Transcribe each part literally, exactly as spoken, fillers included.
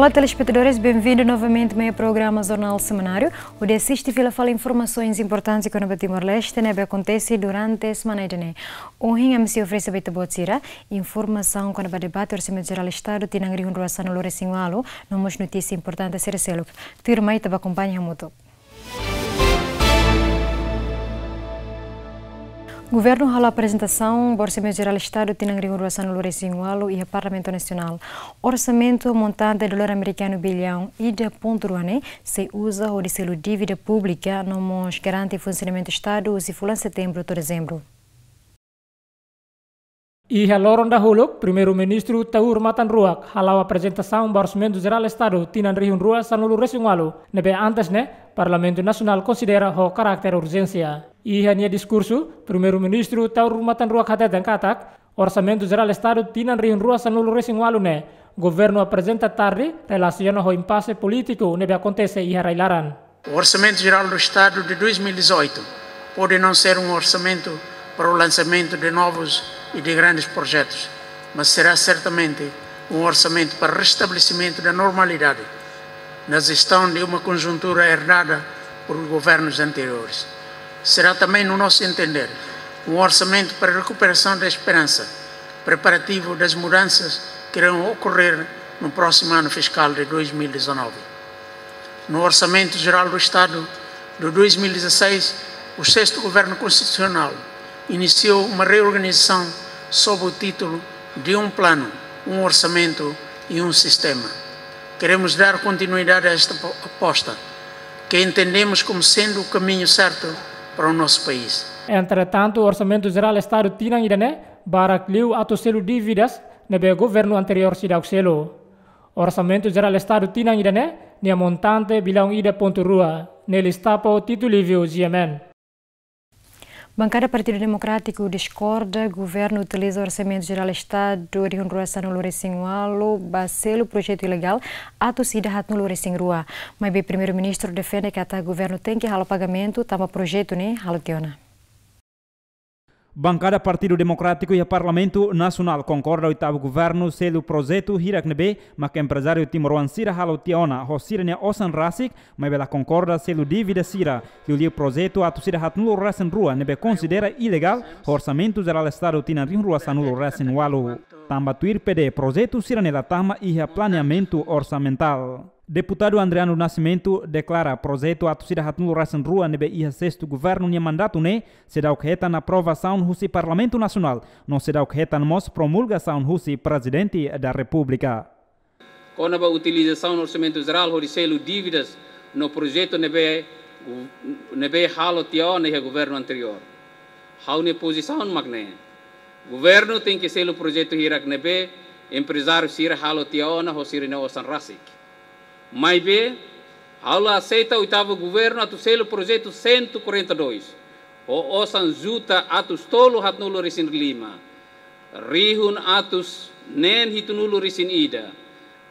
Olá, telespetadores, benvindu novamente mai programa Jornál Semanáriu, hodi asiste fila fali informasaun importante kona-ba Timor-Leste ne'ebé akontese durante semana ida-ne'e. Ohin ami sei oferese ba ita-boot sira informasaun kona-ba debate Orsamentu Jerál Estadu tinan rihun rua sanulu resin ualu, no mós notísia importante sira seluk. Tuirmai ita bá akompaña hamutuk. Governu halo aprezentasaun ba Orsamentu Jerál Estadu tinan rihun rua sanulu resin ualu iha Parlamentu Nasionál. Orsamentu montante dolar amerikanu billaun ida pontu rua ne'e sei uza hodi selu dívida públika no mós garante funsionamentu Estadu husi fulan Setembru to'o Dezembru. Iha loron dahuluk, Primeiru-Ministru Taur Matan Ruak hala'o aprezentasaun ba Orsamentu Jerál Estadu tinan rihun rua sanulu resin ualu, ne'ebé antes ne'e Parlamentu Nasionál konsidera ho karakter urjénsia. Iha nia diskursu, Primeiru-Ministru Taur Matan Ruak hateten katak, Orsamentu Jerál Estadu tinan rihun rua sanulu resin ualu ne'e, governu aprezenta tarde, relasiona ho impase polítiku ne'ebé akontese iha rai-laran. O Orçamento Geral do Estado de dois mil e dezoito pode não ser um orçamento para o lançamento de novos e de grandes projetos, mas será certamente um orçamento para restabelecimento da normalidade na gestão de uma conjuntura herdada por governos anteriores. Será também, no nosso entender, um orçamento para a recuperação da esperança, preparativo das mudanças que irão ocorrer no próximo ano fiscal de dois mil e dezanove. No Orçamento Geral do Estado de dois mil e dezasseis, o sexto Governo Constitucional iniciou uma reorganização sob o título de Um Plano, um Orçamento e um Sistema. Queremos dar continuidade a esta po-, aposta, que entendemos como sendo o caminho certo para o nosso país. Entretantu, Orsamentu Jerál Estadu tinan ida-ne'e barak liu atu selu dívidas ne'ebé governu anteriór seidauk selu. Orsamentu Jerál Estadu tinan ida-ne'e, nia montante billaun ida pontu rua, ne'e lista ba Tito Livio, G M N. Bankada Partidu Demokrátiku diskorda governu utiliza Orsamentu Jerál Estadu rihun rua sanulu resin ualu ba selu projetu ilegál atus ida haatnulu resin rua. Maibé Primeiru-Ministru defende katak governu tenke halo pagamentu tanba projetu ne'e halo tiha ona. Bankada Partidu Demokrátiku iha Parlamentu Nasionál konkorda oitavu governu selu projetu hirak ne'ebé mak emprezáriu timoroan sira halo tiha ona ho sira-nia osan rasik, maibé la konkorda selu dívida sira, liuliu projetu atus ida haatnulu resin rua ne'ebé konsidera ilegál ho Orsamentu Jerál Estadu tinan rihun rua sanulu resin ualu. Tanba tuir P D, projetu sira-ne'e la tama iha planeamentu orsamentál. Deputadu Andreano Nascimento deklara projetu atus ida haatnulu resin rua ne'ebé iha sestu governu nia mandatu ne'e seidauk hetan aprovasaun husi Parlamentu Nasionál, no seidauk hetan mós promulgasaun husi Prezidente da Repúblika. Kona-ba utilizasaun Orsamentu Jerál hodi selu dívidas no projetu ne'ebé, ne'ebé halo tiha ona iha governu anteriór. Ha'u-nia pozisaun mak ne'e. Governu tenke selu projetu hirak ne'ebé emprezáriu sira halo tiha ona ho sira-nia osan rasik. Maibé, ha'u la aseita oitavu governu atu selu projetu cento e quarenta e dois, ho osan juta atus tolu haatnulu resin lima, rihun atus neen hitunulu resin ida,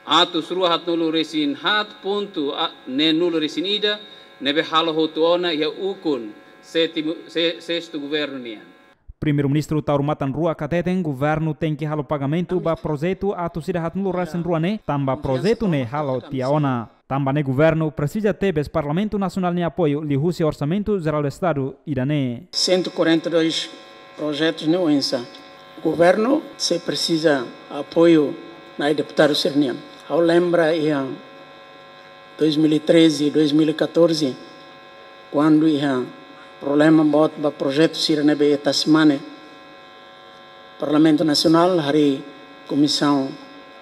atus rua haatnulu resin haat pontu a-, neenulu resin ida, ne'ebé halo hotu ona iha ukun sétimu, se-, sestu governu nian. Primeiru-Ministru Taur Matan Ruak hateten governu tenke halo pagamentu ba projetu atus ida haatnulu resin rua ne'e, tanba projetu ne'e halo tiha ona. Tanba ne'e governu presiza tebes Parlamentu Nasionál nia apoiu liuhusi Orsamentu Jerál do Estadu ida-ne'e. Cento e quarenta e dois projetus ne'e oinsá. Governu sei presiza apoiu na'i deputadu sira-nian. Ha'u lembra iha dois mil e treze, dois mil e catorze, kuandu iha problema boot ba projetu sira ne'ebé iha tasi-mane, Parlamentu Nasionál harii komisaun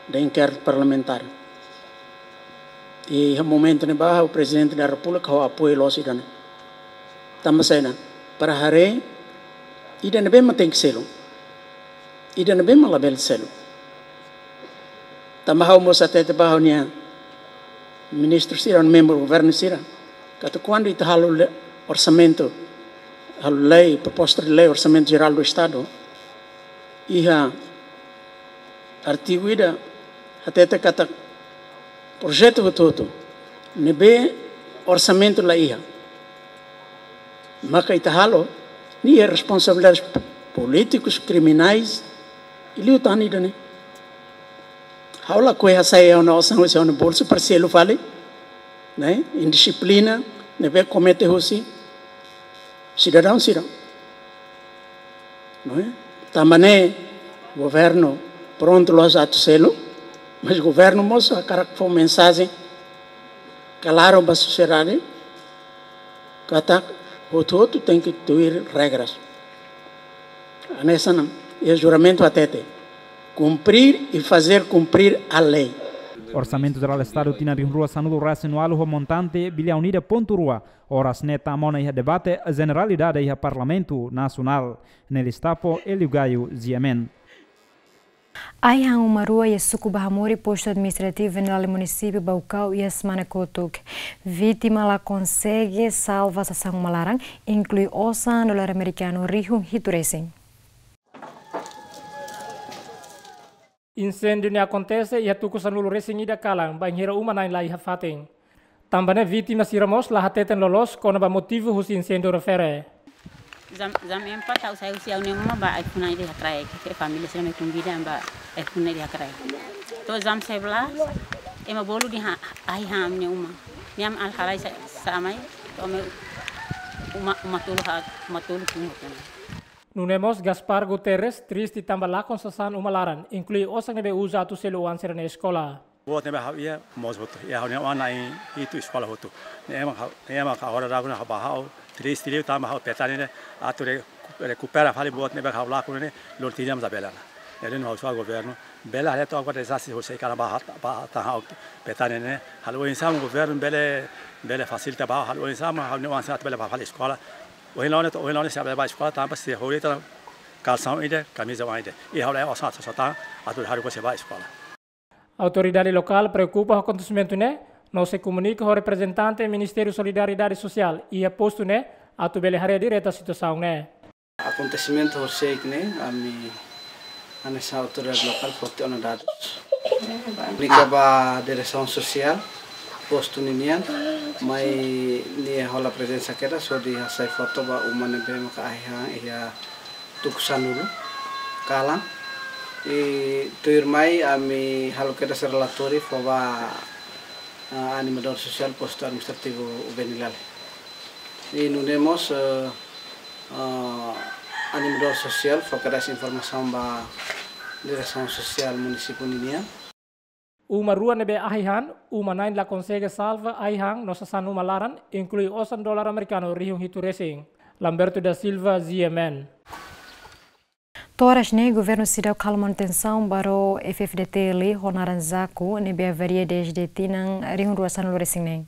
de inkéritu parlamentár. I iha momentu ne'ebá, o Prezidente da Repúblika ha'u apoiu loos ida-ne'e. Tanba saida? Para haree ida ne'ebé mak tenke selu, ida ne'ebé mak labele selu. Tanba ha'u mós hatete ba ha'u-nia ministru sira, membru governu sira, katak kuandu ita halo le-, orsamentu, halo lei, proposta de lei, Orsamentu Jerál do Estadu, iha artigu ida hatete katak projetu hotu-hotu ne'ebé orsamentu la iha, maka ita halo, ne'e iha responsabilidades polítikus, kriminais, i liután ida-ne'e. Ha'u lakohi hasai ha'u-nia osan husi ha'u-nia bolsu para selu fali, ne'e, indixiplina ne'ebé komete husi sidadaun sira. Não é? Tanba ne'e governu prontu loos atu selu, mas governu mós hakarak fó mensajen klaru ba sosiedade, katak hotu-hotu tenke tuir regras. Hanesan iha juramentu hatete, cumprir e fazer cumprir a lei. Orsamentu Jerál Estadu tinan rihun rua sanulu resin ualu ho montante biliaun ida pontu rua, oras ne'e tama ona iha debate jeneralidade iha Parlamentu Nasionál. Ne'e Listapo, Elio Gaio, G M N. Ai-han uma rua iha suku Bahamori, postu administrativu Venilale, munisípiu Baucau, iha semana kotuk. Vítima la konsege salva sasán uma laran, inklui osan dolar amerikanu rihun hitu resin. Inséndiu ne'e akontese iha tuku sanulu resin ida kalan, bainhira uma na'in la iha fatin. Tanba ne'e vítima sira mós la hateten loloos kona-ba motivu husi inséndiu refere. Jam, jam empat ha'u sai husi ha'u-nia uma ba ai-funan ida iha kraik. Ke família sira mai konvida ba ai-funan ida iha kraik. To'o jam sebelas, ema bolu dehan ai-han ami-nia uma. Nia ami alhalai sa, sa mai, to'o ami uma, uma tolu ha, uma tolu pun hotu ona. Nune'e mós Gaspar Guterres triste tanba lakon sasán uma laran, inklui osan ne'ebé uza atu selu oan sira-nia eskola. Buat ne'ebé ha'u iha mós hotu. Iha ha'u-nia oan na'in hitu eskola hotu. Ne'e ema ha'u, ne'e ema ha'u hora ragu na ha'u ba ha'u triste liu tanba ha'u petani ne'e atu re-, rekupera fali buat ne'ebé ha'u lakon ne'e, loron tinan mós labele ona. Ne'e duni ha'u husu ba governu, bele haree to'ok ba dezastre husi ai-kalan ba ha'u, ba ha'u petani ne'e. Halo oinsá mak governu bele, bele fasilita ba ha'u, halo oinsá mak ha'u-nia oan sira atu bele bá fali eskola. Ohin loron ne'e, ohin loron ne'e sira bele bá eskola tanba sira hori tan kalsaun ida, kamiza oan ida. I ha'u la iha osan atu sasán atu haruka sira bá eskola. Autoridade lokál preokupa ho akontesimentu ne'e, no sei komunika ho reprezentante Ministériu Solidariedade Sosiál iha postu ne'e, atu bele haree direta situasaun ne'e. Akontesimentu horiseik ne'e, ami hanesan autoridade lokál foti ona dadus. Komunika ba diresaun sosiál postu ninian, mai nia hola prezensa kedas hodi hasai foto ba uma ne'ebé maka ai-han iha tuku sanulu kalan. I tuirmai ami halo kedas relatóriu fó ba, ah, animadór sosiál postu administrativu Venilale. I nune'e mós, eh, eh, animadór sosiál fó kedas informasaun ba diresaun sosiál munisípiu ninian. Uma rua ne'ebé ai-han, uma na'in la konsege salva ai-han no sasán uma laran, inklui osan dolar amerikanu rihun hitu resin. Lamberto da Silva, G M N. To'o oras ne'e, governu seidauk halo manutensaun ba ró F F D T L ho naran Jaco, ne'ebé avaria dezde tinan rihun rua sanulu resin neen.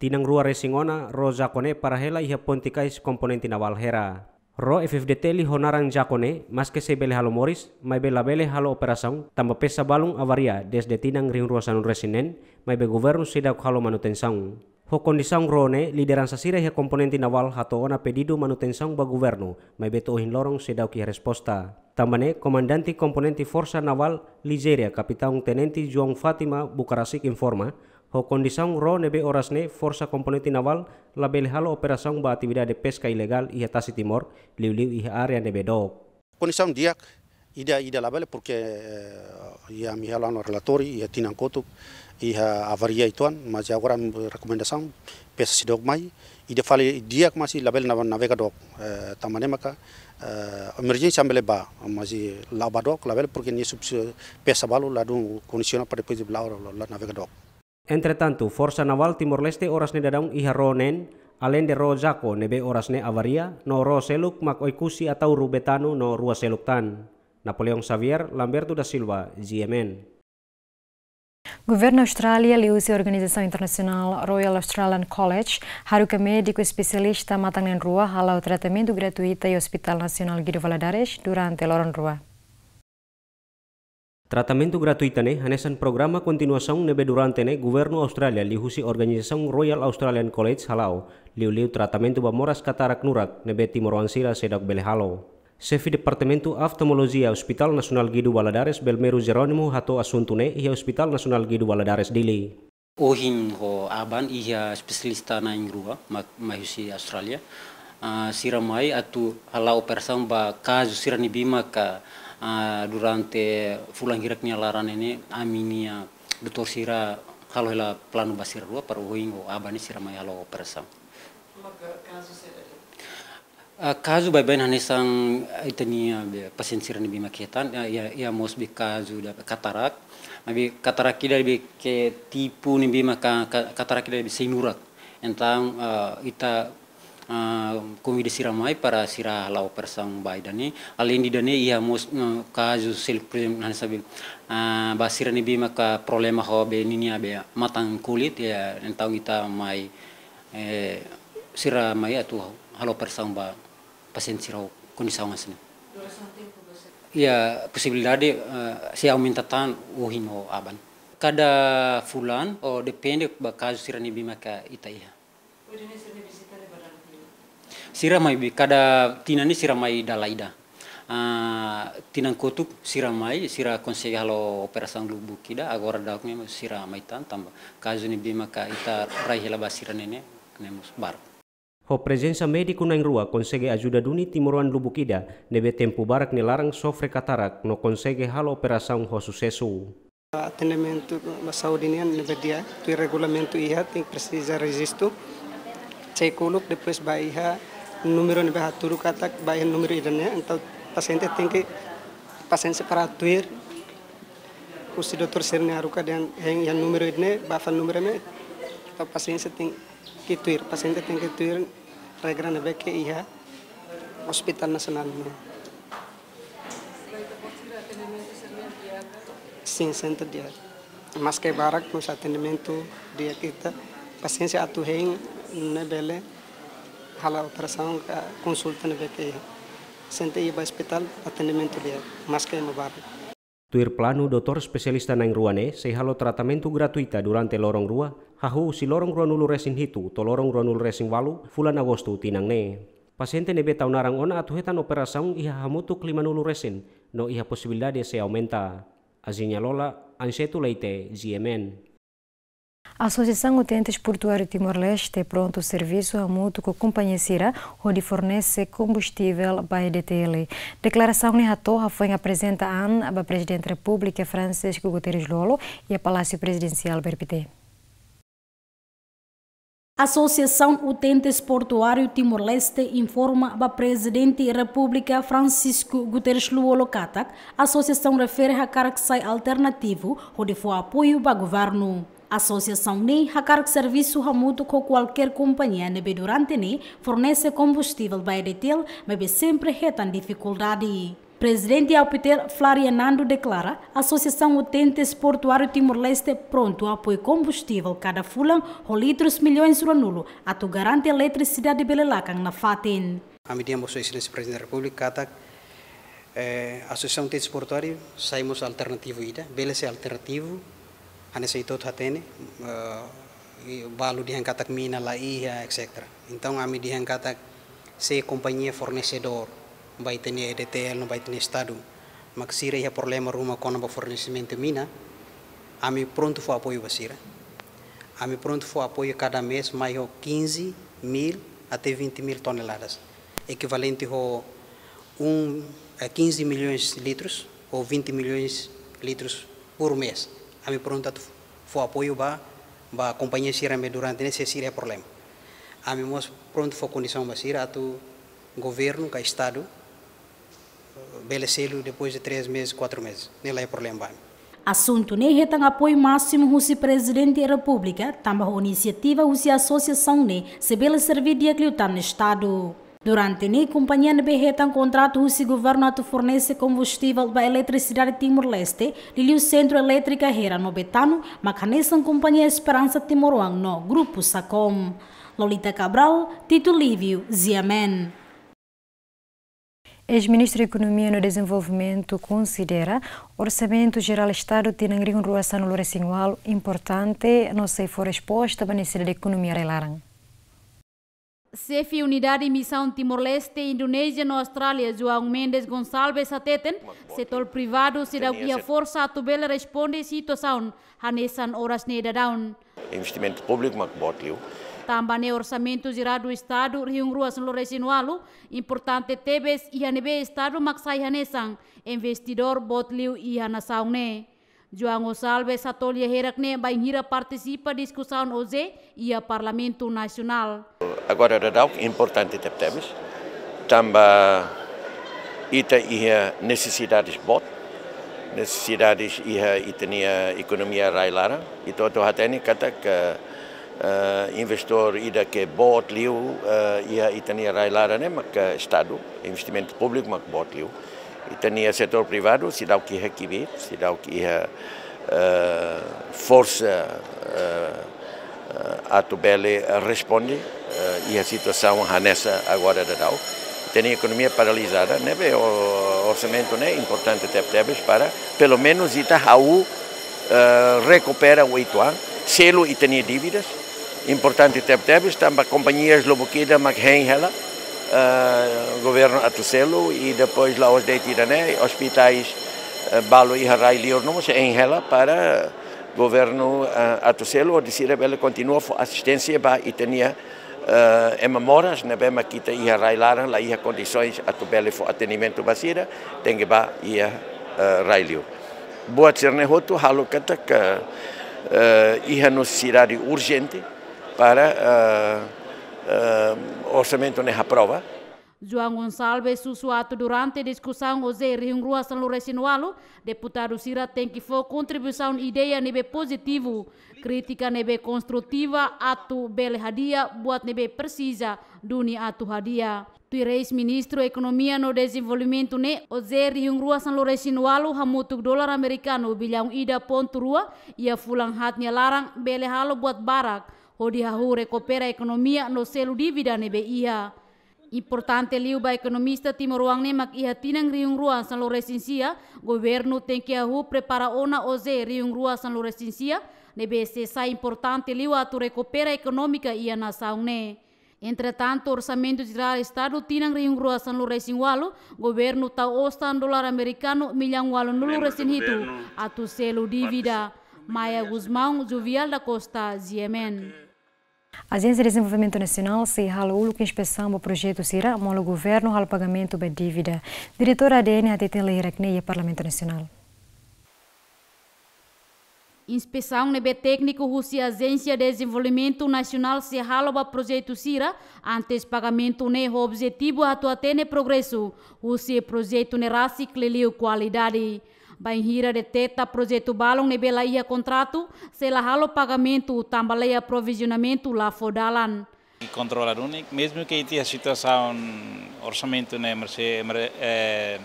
Tinan rua resin ona, ró Jaco ne'e para hela iha ponte kais komponente navál Hera. Ró F F D T L ho naran Jaco ne'e, maske sei bele halo moris, maibé labele halo operasaun, tanba pesa balun avaria dezde tinan rihun rua sanulu resin neen, maibé governu seidauk halo manutensaun. Ho kondisaun ró ne'e, lideransa sira iha komponente navál hato'o ona pedidu manutensaun ba governu, maibé to'o ohin loron seidauk iha resposta. Tanba ne'e, komandante komponente Forsa Navál Ligéria, Kapitaun Tenente João Fátima Bukarasik informa, ho kondisaun ró ne'ebé oras ne'e Forsa Komponente Navál labele halo operasaun ba atividade peska ilegál iha tasi Timor, liuliu iha área ne'ebé dook. Kondisaun di'ak, ida, ida labele, porke, eh, iha ami halo relatóriu, iha tinan kotuk, iha avaria uitoan, mas agora ami rekomendasaun, pesa seidauk mai, ida fali di'ak mas labele nave-, navega dook, eh, tanba ne'e maka, eh, emerjénsia ami bele bá, mas la'o bá dook, labele, porke nia subs-, pesa balu, ladún kondisiona para depois la'o, la'o, la'o navega dook. Entretantu, Forsa Navál Timor-Leste oras ne'e daudaun iha ró neen, aleinde ró Jaco ne'ebé oras ne'e avaria, no ró seluk mak Oe-Kusi, Ataúro, Betano no rua seluk tan. Napoleão Xavier, Lamberto da Silva, G M N. Governu Austrália liuhusi organizasaun internasionál Royal Australian College haruka médiku espesialista matan na'in rua hala'o tratamentu gratuita iha Hospital Nasionál Guido Valadares durante loron rua. Tratamentu gratuita ne'e hanesan programa kontinuasaun ne'ebé durante ne'e governu Austrália liuhusi organizasaun Royal Australian College hala'o, liuliu tratamentu ba moras katarak nurak ne'ebé timoroan sira seidauk bele halo. Xefe Departamentu Oftalmolojia Hospital Nasionál Guido Valadares, Belmiro Jerónimo, hato'o asuntu ne'e iha Hospital Nasionál Guido Valadares, Dili. Ohin ho aban iha espesialista na'in rua, ma-, mai husi Austrália. Ah, sira mai atu hala'o operasaun ba kazu sira ne'ebé maka, Ah, durante fulan hirak nia laran ne'e, ami-nia doutór sira halo hela planu ba sira rua para ohin ho aban ne'e sira mai halo operasaun. Maka kazu saida de'it? Ah, kazu baibain hanesan ita-nia be pasiente sira ne'ebé mak hetan, ah, iha, iha mós be kazu ida katarak. Maibé katarak ida be ke tipu ne'ebé maka, ka-, katarak ida be sei nurak. Entaun, ah, ita, ah, konvida sira mai para sira halo operasaun ba ida-ne'e. Aleinde ida-ne'e iha mós, ah, kazu seluk, por ezemplu, hanesan be, ah, ba sira ne'ebé maka problema ho be ninia be matan kulit, ya, entaun ita mai, eh, sira mai atu halo operasaun ba pasiente sira ho kondisaun hanesan ne'e. Durasaun tempu ba sira? Ya, posibilidade, eh, sei aumenta tan ohin ho aban. Kada fulan, ou depende ba kazu sira ne'ebé maka ita iha. Ohin ne'e sira-nia vizita ne'e ba dala hira? Sira mai be kada tinan ne'e sira mai dala ida. Ah, tinan kotuk sira mai, sira konsege halo operasaun lubuk ida, agora daudaun ne'e sira mai tan, tanba kazu ne'ebé maka ita rai hela ba sira ne'e, ne'e mós barak. Ho prezensa médiku na'in-rua konsege ajuda duni timoroan lubuk ida ne'ebé tempu barak nia laran sofre katarak no konsege halo operasaun ho susesu. Atendimentu ba saúde nian ne'ebé di'ak, tuir regulamentu iha, tenke presiza rejistu, cek uluk, depois ba iha númeru ne'ebé hatudu katak ba iha númeru ida-ne'e, entaun pasiente tenke, pasiente para tuir, husi doutór sira-nia haruka dehan hein iha númeru ida-ne'e, ba fali númeru ne'e, entaun pasiente tenke tuir, pasiente tenke tuir regra ne'ebé ke iha Hospital Nasionál ne'e. Sin, sente di'ak. Maske barak mós atendimentu di'ak, ita pasiente atu hein ne'e bele halo operasaun ka konsulta ne'ebé ke iha. Sente iha ba ospitál atendimentu di'ak, maske ema barak. Tuir planu, doutór espesialista na'in-rua ne'e sei halo tratamentu gratuita durante loron rua, hahú husi loron ruanulu-resin-hitu to'o loron ruanulu-resin-ualu fulan Agostu tinan ne'e. Pasiente ne'ebé tau naran ona atu hetan operasaun iha hamutuk limanulu resin, no iha posibilidade sei aumenta. Azinia Lola, Anceto Leite, G M N. Asosiasaun Utentes Portuáriu Timor-Leste prontu servisu hamutuk ho kompañia sira hodi fornese kombustivel ba E D T L. Deklarasaun ne'e hato'o hafoin aprezenta an ba Prezidente Repúblika Francisco Guterres Lú-Olo iha Palásiu Prezidensiál B R P T. Asosiasaun Utentes Portuáriu Timor-Leste informa ba Prezidente Repúblika Francisco Guterres Lú-Olo katak asosiasaun refere hakarak sai alternativu hodi fó apoiu ba governu. Asosiasaun ne'e hakarak servisu hamutuk ho kualkér kompañia ne'ebé durante ne'e fornese kombustivel ba E D T L, maibé sempre hetan difikuldade. Prezidente A U P T L Flávio Nando deklara, Asosiasaun Utentes Portuáriu Timor-Leste prontu apoiu kombustivel kada fulan ho litrus milhões ruanulu atu garante eletrisidade bele lakan nafatin. Ami dehan ba Sua Exelénsia Prezidente Repúblika katak, eh, Asosiasaun Utentes Portuáriu sai mós alternativu ida, bele sai alternativu, hanesan ita hotu hatene, eh, i balu dehan katak mina la iha, et cetera. Entaun, ami dehan katak se kompañia fornesedór ba ita-nia E D T L no ba ita-nia Estadu mak sira iha problema ruma kona-ba fornesimentu mina, ami prontu fó apoiu ba sira. Ami prontu fó apoiu kada mês mai ho quinze mil até vinte mil toneladas, ekivalente ho um, eh, quinze milhões litros ou vinte milhões litros por mês. Ami prontu atu fó apoiu ba, ba kompañia sira ne'ebé durante ne'e sira iha problema. Ami mós prontu fó kondisaun ba sira atu governu ka Estadu bele selu depois de três meses, quatro meses. Ne'e la iha problema ba ami. Asuntu ne'e hetan apoiu másimu husi Prezidente Repúblika, tanba ho inisiativa husi asosiasaun ne'e sei bele serví di'ak liután Estadu. Durante ne'e, kompañia ne'ebé hetan kontratu husi governu atu fornese kombustivel ba eletrisidade Timor-Leste, liuliu Sentru Elétrika Hera no Betano, mak hanesan kompañia Esperansa Timor Oan no Grupu Sacom. Lolita Cabral, Tito Lívio, G M N. Eis-Ministru Ekonomia no Dezenvolvimentu konsidera Orsamentu Jerál Estadu tinan rihun rua sanulu-resin-ualu importante no sei fó resposta ba nesesidade ekonomia rai-laran. Xefe Unidade Misaun Timor-Leste, Indonézia no Austrália, João Mendes Gonçalves hateten, setór privadu seidauk iha forsa atu bele responde situasaun hanesan oras ne'e daudaun. Investimentu públiku mak boot liu. Tanba ne'e orsamentu jerál Estadu rihun rua sanulu-resin-ualu importante tebes, iha ne'ebé Estadu mak sai hanesan investidór boot liu iha nasaun ne'e. João Gonçalves hato'o lia hirak ne'e bainhira partisipa diskusaun OJE iha Parlamentu Nasionál. Agora daudaun importante tebetebes, tanba ita iha nesesidades boot, nesesidades iha ita-nia ekonomia rai-laran, ita hotu hatene katak, eh, investidór ida ke boot liu, eh, iha ita-nia rai-laran ne'e mak Estadu, investimentu públiku mak boot liu. Ita-nia setór privadu seidauk iha kbiit, seidauk iha, eh, forsa, eh, eh, atu bele responde, eh, iha situasaun hanesan agora daudaun. Ita-nia ekonomia paralizada, ne'ebé o-, orsamentu ne'e importante tebetebes para, pelumenus, ita hahú, eh, rekupera uitoan, selu ita-nia dívidas. Importante tebetebes, tanba kompañias lubuk ida mak hein hela, eh, governu atu selu, i depois la'ós de'it ida-ne'e, ospitais, eh, balu iha rai-li'ur no mós hein hela para governu, eh, atu selu, hodi sira bele kontinua fó asisténsia ba ita-nia, eh, ema moras ne'ebé mak ita iha rai-laran la iha kondisoens atu bele fó atendimentu ba sira, tenke ba iha, eh, rai-li'ur. Buat sira-ne'e hotu halo katak, eh, iha nesesidade urjente para, eh, eh, orsamentu ne'e aprova. João Gonçalves husu atu durante diskusaun OJE rihun rua sanulu-resin-ualu, deputadu sira tenke fó kontribuisaun ideia ne'ebé pozitivu, krítika ne'ebé konstrutiva atu bele hadi'a buat ne'ebé presiza duni atu hadi'a. Tuir eis-ministru Ekonomia no Dezenvolvimentu ne'e, OJE rihun rua sanulu-resin-ualu hamutuk dolar amerikanu billaun ida pontu rua iha fulan haat nia laran bele halo buat barak hodi hahú rekupera ekonomia no selu dívida ne'ebé iha. Importante liu ba ekonomista timoroan ne'e mak iha tinan rihun rua sanulu-resin-sia, governu tenke hahú prepara ona OJE rihun rua sanulu-resin-sia, ne'ebé sei sai importante liu atu rekupera ekonómika iha nasaun ne'e. Entretantu, orsamentu jerál Estadu tinan rihun rua sanulu-resin-ualu, governu tau osan dolar amerikanu millaun ualunulu-resin-hitu atu selu dívida. Maia Gusmão, Juvial da Costa, G M N. Ajénsia Dezenvolvimentu Nasionál sei halo uluk inspesaun ba projetu sira, molok governu halo pagamentu ba dívida. Diretór A D N hateten lia hirak ne'e iha Parlamentu Nasionál. Inspesaun ne'ebé tékniku husi Ajénsia Dezenvolvimentu Nasionál sei halo ba projetu sira, antes pagamentu ne'e ho objetivu atu hatene progresu husi projetu ne'e rasik, liuliu kualidade. Bainhira deteta projetu balun ne'ebé la iha kontratu, sei la halo pagamentu tanba lei aprovizionamentu la fó dalan. I kontrola duni, mezmu ke ita iha situasaun orsamentu ne'e merse, mere-, eh,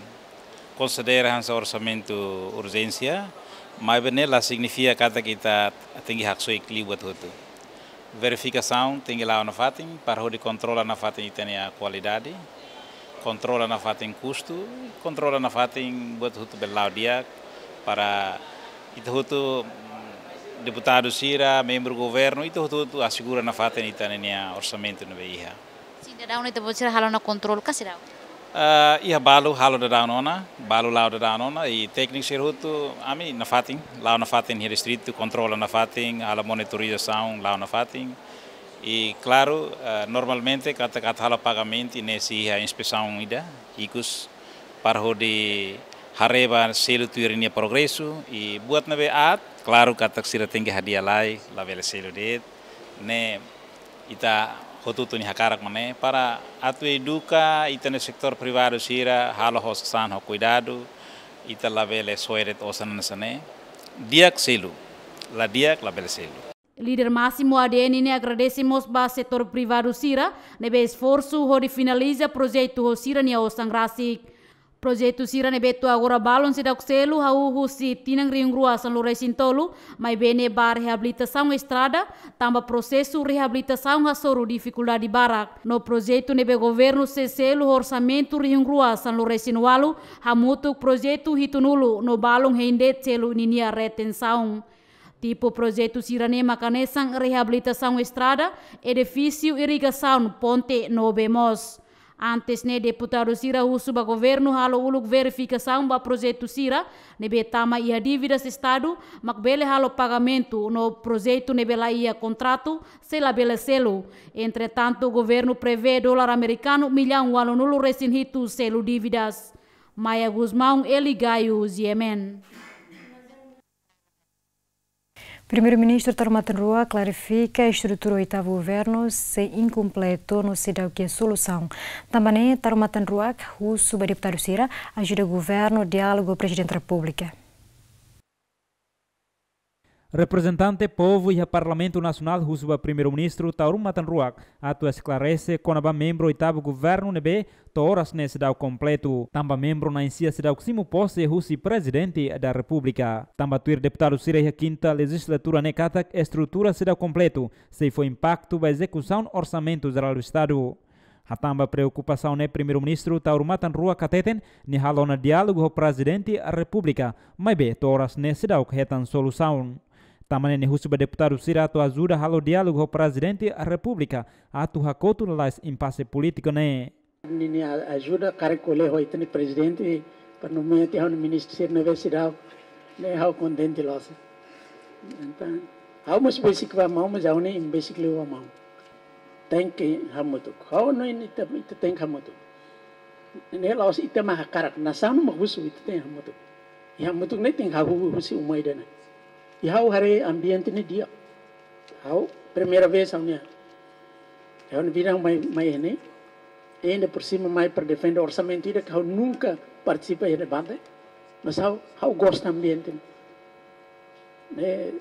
konsidera hanesan orsamentu urjénsia, maibé ne'e la signifika katak ita tenke haksoit liu buat hotu. Verifikasaun tenke la'o nafatin, para hodi kontrola nafatin ita-nia kualidade, kontrola nafatin kustu, kontrola nafatin buat hotu bele la'o di'ak, para ita hotu, mm, deputadu sira, membru governu, ita hotu-hotu asegura nafatin ita-nia orsamentu ne'ebé iha. Sin, daudaun ne'e ita-boot sira halo ona kontrolu ka seidauk? Ah, iha balu halo daudaun ona, balu la'o daudaun ona, i tékniku sira hotu, ami nafatin, la'o nafatin iha distritu, kontrola nafatin, halo monitorizasaun, la'o nafatin. I klaru, eh, normalmente katak atu halo pagamentu ne'e sei iha inspesaun ida, ikus, para hodi haree ba selu tuir nia progresu, i buat ne'ebé aat, klaru katak sira tenke hadi'a lai, labele selu de'it, ne'e ita hotu-hotu nia hakarak mak ne'e, para atu eduka ita-nia setór privadu sira, halo ho sasán ho kuidadu, ita labele soe de'it osan hanesan ne'e, di'ak selu, la di'ak labele selu. Líder másimu A D N ne'e agradese mós ba setór privadu sira ne'ebé esforsu hodi finaliza projetu ho sira-nia osan rasik. Projetu sira ne'ebé to'o agora balun seidauk selu hahú husi tinan rihun rua sanulu-resin-tolu, maibé ne'e ba reabilitasaun estrada, tanba prosesu reabilitasaun hasoru difikuldade barak. No projetu ne'ebé governu sei selu ho orsamentu rihun rua sanulu-resin-ualu, hamutuk projetu hitunulu, no balun hein de'it selu ninia retensaun. Tipu projetu sira-ne'e mak hanesan reabilitasaun estrada, edifísiu irrigasaun, ponte no bee moos. Antes ne'e, deputadu sira husu ba governu halo uluk verifikasaun ba projetu sira ne'ebé tama iha dívidas Estadu, mak bele halo pagamentu no projetu ne'ebé la iha kontratu sei labele selu. Entretantu, governu prevee dolar amerikanu millaun ualunulu resin hitu selu dívidas. Maia Gusmão, Eli Gaio, G M N. Primeiru-Ministru Taur Matan Ruak klarifika estrutura oitavu governu sei inkompletu no seidauk iha solusaun. Tanba ne'e, Taur Matan Ruak husu ba deputadu sira ajuda governu diálogu ho Prezidente Repúblika. Reprezentante povu iha Parlamentu Nasionál husu ba Primeiru-Ministru Taur Matan Ruak atu esklarese kona-ba membru oitavu governu ne'ebé to'o oras ne'e seidauk kompletu. Tanba membru na'in-sia seidauk simu pose husi Prezidente da Repúblika. Tanba tuir deputadu sira iha kinta lejizlatura ne'e katak estrutura seidauk kompletu, sei fó impaktu ba ezekusaun Orsamentu Jerál do Estadu. Hatán ba preokupasaun ne'e, Primeiru-Ministru Taur Matan Ruak hateten nia halo ona diálogu ho Prezidente Repúblika, maibé to'o oras ne'e seidauk hetan solusaun. Tanba ne'e nia husu ba deputadu sira atu ajuda halo diálogu ho Prezidente Repúblika atu hakotu lalais impase polítiku ne'e. Ninia ajuda karik ko'alia ho ita-nia Prezidente, para nomeia tiha ha'u-nia ministru sira ne'ebé seidauk, ne'e ha'u kontente loos. Entaun, ha'u mós besik ba maun, mas ha'u ne'e besik liu ba maun. Tenke hamutuk. Ha'u hanoin ita, ita tenke hamutuk. Ne'e la'ós ita mak hakarak, nasaun mak husu ita tenke hamutuk. I hamutuk ne'e tenke hahú husi uma ida-ne'e. I ha'u haree ambiente ne'e di'ak. Ha'u primeira vez ha'u-nia, ha'u-nia vida mai, mai ne'e. Ainda por cima mai para defende orsamentu ida ke ha'u nunka partisipa iha debate. Mas ha'u, ha'u gosta ambiente ne'e. Ne'e,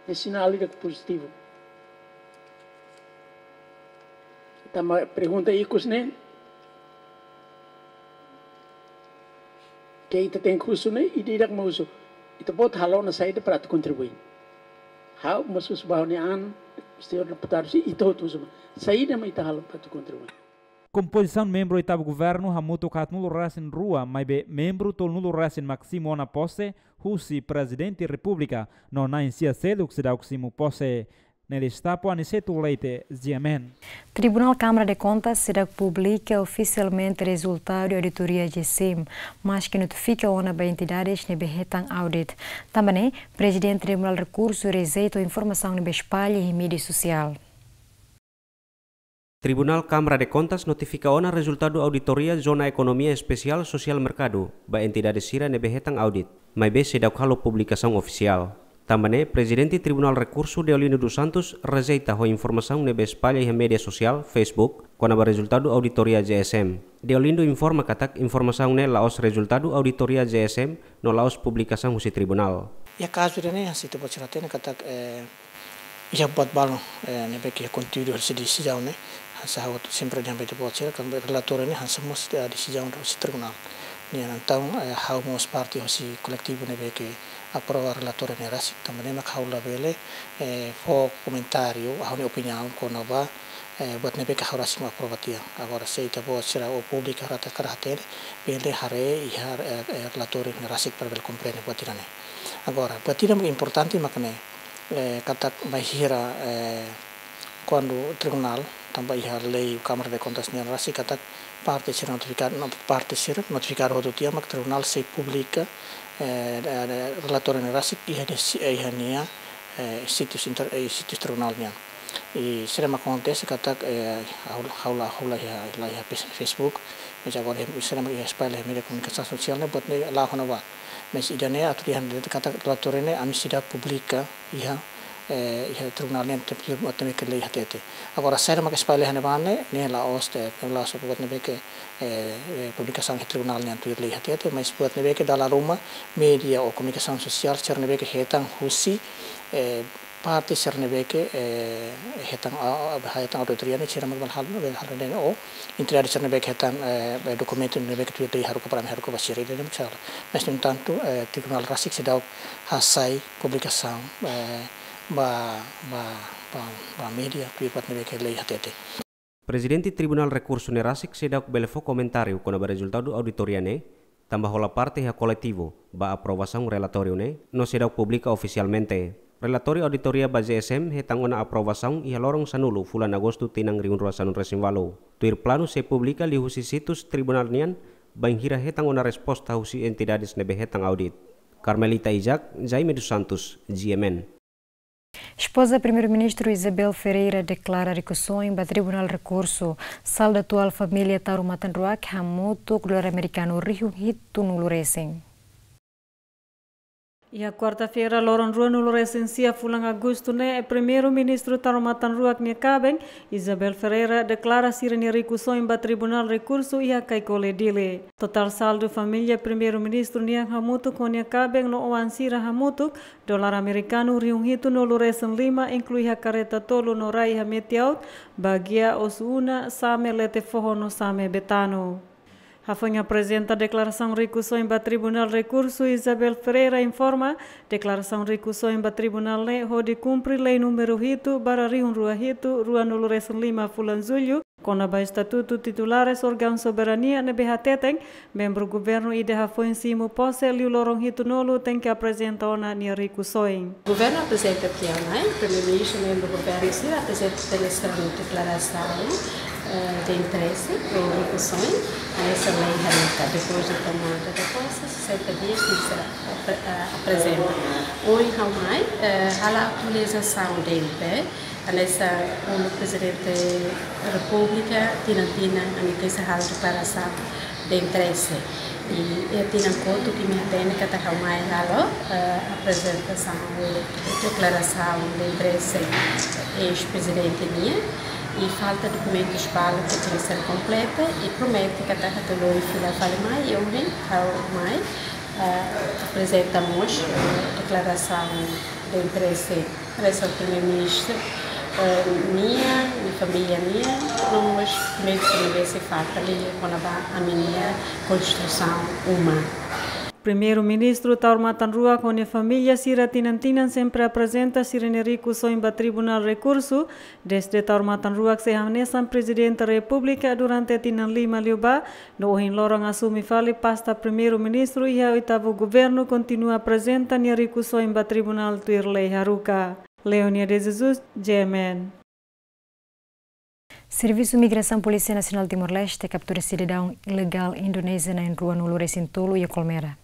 ne'e sinál ida ke pozitivu. Tanba pergunta ikus ne'e, ke ita tenke husu ne'e, ida-idak mak husu. Ita-boot halo ona saida para atu kontribui. Ha'u mós husu ba ha'u-nia an, señór deputadu, se ita hotu husu ba, saida mak ita halo para atu kontribui. Kompozisaun membru oitavu governu hamutuk haatnulu resin rua, maibé membru tolunulu resin mak simu ona pose husi Prezidente Repúblika, no na'in-sia seluk seidauk simu pose. Nelis Tapo, Aniceto Leite, G M N. Tribunál Câmara de Contas seidauk publika ofisialmente rezultadu auditoria G S M, maske notifika ona ba entidades ne'ebé hetan audit. Tanba ne'e, Prezidente Tribunál Rekursu rejeita informasaun ne'ebé espalla iha média sosiál. Tribunál Câmara de Contas notifika ona rezultadu auditoria Zona Ekonomia Espesiál Sosiál Merkadu ba entidade sira ne'ebé hetan audit, maibé seidauk halo publikasaun ofisiál. Tanba ne'e, Prezidente Tribunál Rekursu Deolindo dos Santos rejeita ho informasaun ne'ebé espalla iha média sosiál, Facebook, kona-ba rezultadu auditoria G S M. Deolindo informa katak informasaun ne'e la'ós rezultadu auditoria G S M, no la'ós publikasaun husi tribunál. Iha kazu ida-ne'e, hanesan ita-boot sira hatene katak, eh, iha buat balu, eh, ne'ebé ke iha konteúdu husi desizaun ne'e, hanesan ha'u sempre dehan ba ita-boot sira, katak relatóriu ne'e hanesan mós, eh, desizaun husi tribunál. Nian entaun, eh, ha'u mós parte husi koletivu ne'ebé ke aprova relatóriu ne'e rasik, tanba ne'e mak ha'u labele, eh, fó komentáriu, ha'u-nia opiniaun kona-ba, eh, buat ne'ebé ke ha'u rasik mak aprova tiha. Agora, se ita-boot sira ou públiku rata karik hatene, bele haree iha, eh, eh, relatóriu ne'e rasik para bele komprende buat ida-ne'e. Agora, buat ida mak importante mak ne'e, eh, katak bainhira, eh, kuandu tribunál, tanba iha lei Câmara de Contas nian rasik katak parte sira notifikadu, no, parte sira notifikadu hotu tiha mak tribunál sei publika, eh, eh, relatóriu ne'e rasik iha de si-, eh, iha nia, eh, sítius inter-, eh, sítius tribunál nian. I sira mak akontese katak, eh, ha'u la, ha'u la, ha'u la iha, la iha Face-, Facebook, mas agora iha, sira mak iha espalla iha média komunikasaun sosiál ne'e buat ne'e la'o kona-ba. Mas ida-ne'e atu dehan de'it katak relatóriu ne'e ami seidauk publika iha, eh, iha tribunál nian tuir buat ne'ebé ke lei hatete. Agora, saida mak espalla iha ne'ebá ne'e, ne'e la'ós de'it, ne'e la'ós buat ne'ebé ke, eh, eh, publikasaun iha tribunál nian tuir lei hatete, mas buat ne'ebé ke dala ruma média ou komunikasaun sosiál sira ne'ebé ke hetan husi, eh, parte sira ne'ebé ke, eh, hetan, ah, ah, hetan auditoria ne'e sira mak bele halo, bele halo ne'e ou entidade sira ne'ebé ke hetan, eh, eh, dokumentu ne'ebé ke tuir lei haruka para ami haruka ba sira, ida-ne'e mak sala. Mas, no entantu, eh, tribunál rasik seidauk hasai publikasaun, eh, ba, ba, ba, ba média tuir buat ne'ebé ke lei hatete. Prezidente Tribunál Rekursu ne'e rasik seidauk bele fó komentáriu kona-ba rezultadu auditoria ne'e, tanba hola parte iha koletivu ba aprovasaun relatóriu ne'e, no seidauk publika ofisialmente. Relatóriu auditoria ba G S M hetan ona aprovasaun iha loron sanulu fulan Agostu tinan rihun rua sanulu resin ualu. Tuir planu sei publika liuhusi situs tribunál nian, bainhira hetan ona resposta husi entidades ne'ebé hetan audit. Carmelita Isaac, Jaime dos Santos, G M N. Espoza Primeiru-Ministru Isabel Ferreira deklara rikusoin ba Tribunál Rekursu, saldo atuál família Taur Matan Ruak hamutuk dolar amerikanu rihun hitunulu resin. Iha kuarta-feira, loron ruanulu resin sia fulan Agostu ne'e, Primeiru-Ministru Taur Matan Ruak nia kaben, Isabel Ferreira, deklara sira-nia rikusoin ba Tribunál Rekursu iha Caicoli, Dili. Totál saldu família Primeiru-Ministru nian hamutuk ho nia kaben no oan sira hamutuk, dolar amerikanu rihun hitunulu resin lima, inklui iha karreta tolu no rai iha Metiaut, Baguia, Osu-Una, Same, Lete Foho no Same Betano. Hafoin aprezenta deklarasaun rikusoin ba Tribunál Rekursu, Isabel Ferreira informa, deklarasaun rikusoin ba tribunál ne'e hodi kumpre lei númeru hitu barra rihun rua hitu, ruanulu resin lima fulan Jullu, kona-ba estatutu titulares órgaun soberania ne'ebé hateten, membru governu ida hafoin simu pose liu loron hitunulu tenke aprezenta ona nia rikusoin. Governu aprezenta tiha ona, Primeiru-Ministru, membru governu sira aprezenta tiha ona sira-nia deklarasaun, eh, de interese, ou rikusoin, hanesan lei haruka, depois de tomada de posse, sessenta dias tenke ser apre-, eh, aprezenta. Ohin ha'u mai, eh, halo atualizasaun de I N P, hanesan uluk Prezidente Repúblika, tinan-tinan, ami tenke halo deklarasaun de interese. I, eh, tinan kotuk imi hatene katak ha'u mai halo, eh, aprezentasaun, deklarasaun de interese eis-prezidente nian. I falta dokumentus balu ke tenke ser kompleta. I promete katak atu lori fila fali mai, i ohin ha'u mai, eh, aprezenta mós, eh, deklarasaun de interese. Hanesan Primeiru-Ministru, eh, nian, nia família nian, no mós dokumentus ne'ebé sei falta liu kona-ba ami-nia konstrusaun uma. Primeiru-Ministru Taur Matan Ruak ho nia família sira tinan-tinan sempre aprezenta sira-nia rikusoin ba Tribunál Rekursu, dezde Taur Matan Ruak sei hanesan Prezidente Repúblika durante tinan lima liubá, no ohin loron asume fali pasta Primeiru-Ministru iha oitavu governu, kontinua aprezenta nia rikusoin ba tribunál tuir lei haruka. Leonia de Jesus, G M N. Servisu Migrasaun Polísia Nasionál Timor-Leste kaptura sidadaun ilegál Indonézia na'in ruanulu resin tolu iha Kolmera.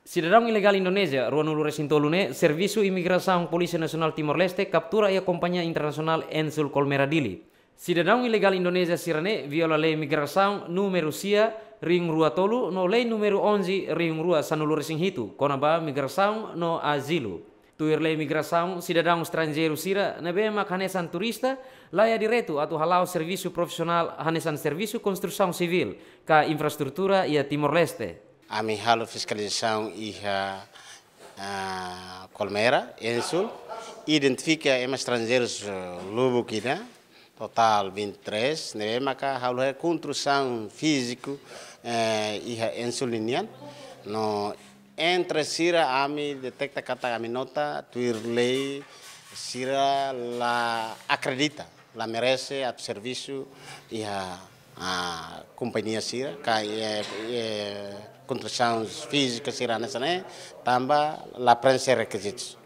Sidadaun ilegál Indonézia ruanulu resin tolu ne'e, Servisu Imigrasaun Polísia Nasionál Timor-Leste kaptura iha kompañia internasionál Ensul Kolmera, Dili. Sidadaun ilegál Indonézia sira-ne'e viola lei migrasaun númeru sia rihun rua tolu no lei númeru onze rihun rua sanulu resin hitu, kona-ba migrasaun no azilu. Tuir lei migrasaun, sidadaun estranjeiru sira ne'ebé mak hanesan turista, la iha direitu atu hala'o servisu profisionál hanesan servisu konstrusaun sivíl ka infraestrutura iha Timor-Leste. Ami halo fiskalizasaun iha, ah, Kolmera, Ensul, identifika ema estranjeirus, eh, lubuk ida, totál vinte e três, ne'ebé maka halo konstrusaun fíziku, eh, iha Ensul ninian. No entre sira ami deteta katak ami nota tuir lei sira la akredita, la merese atu servisu iha, ah, kompañia sira, ka, eh, eh, konstrusaun fízika sira hanesan ne'e, tanba la preenxe rekizitus.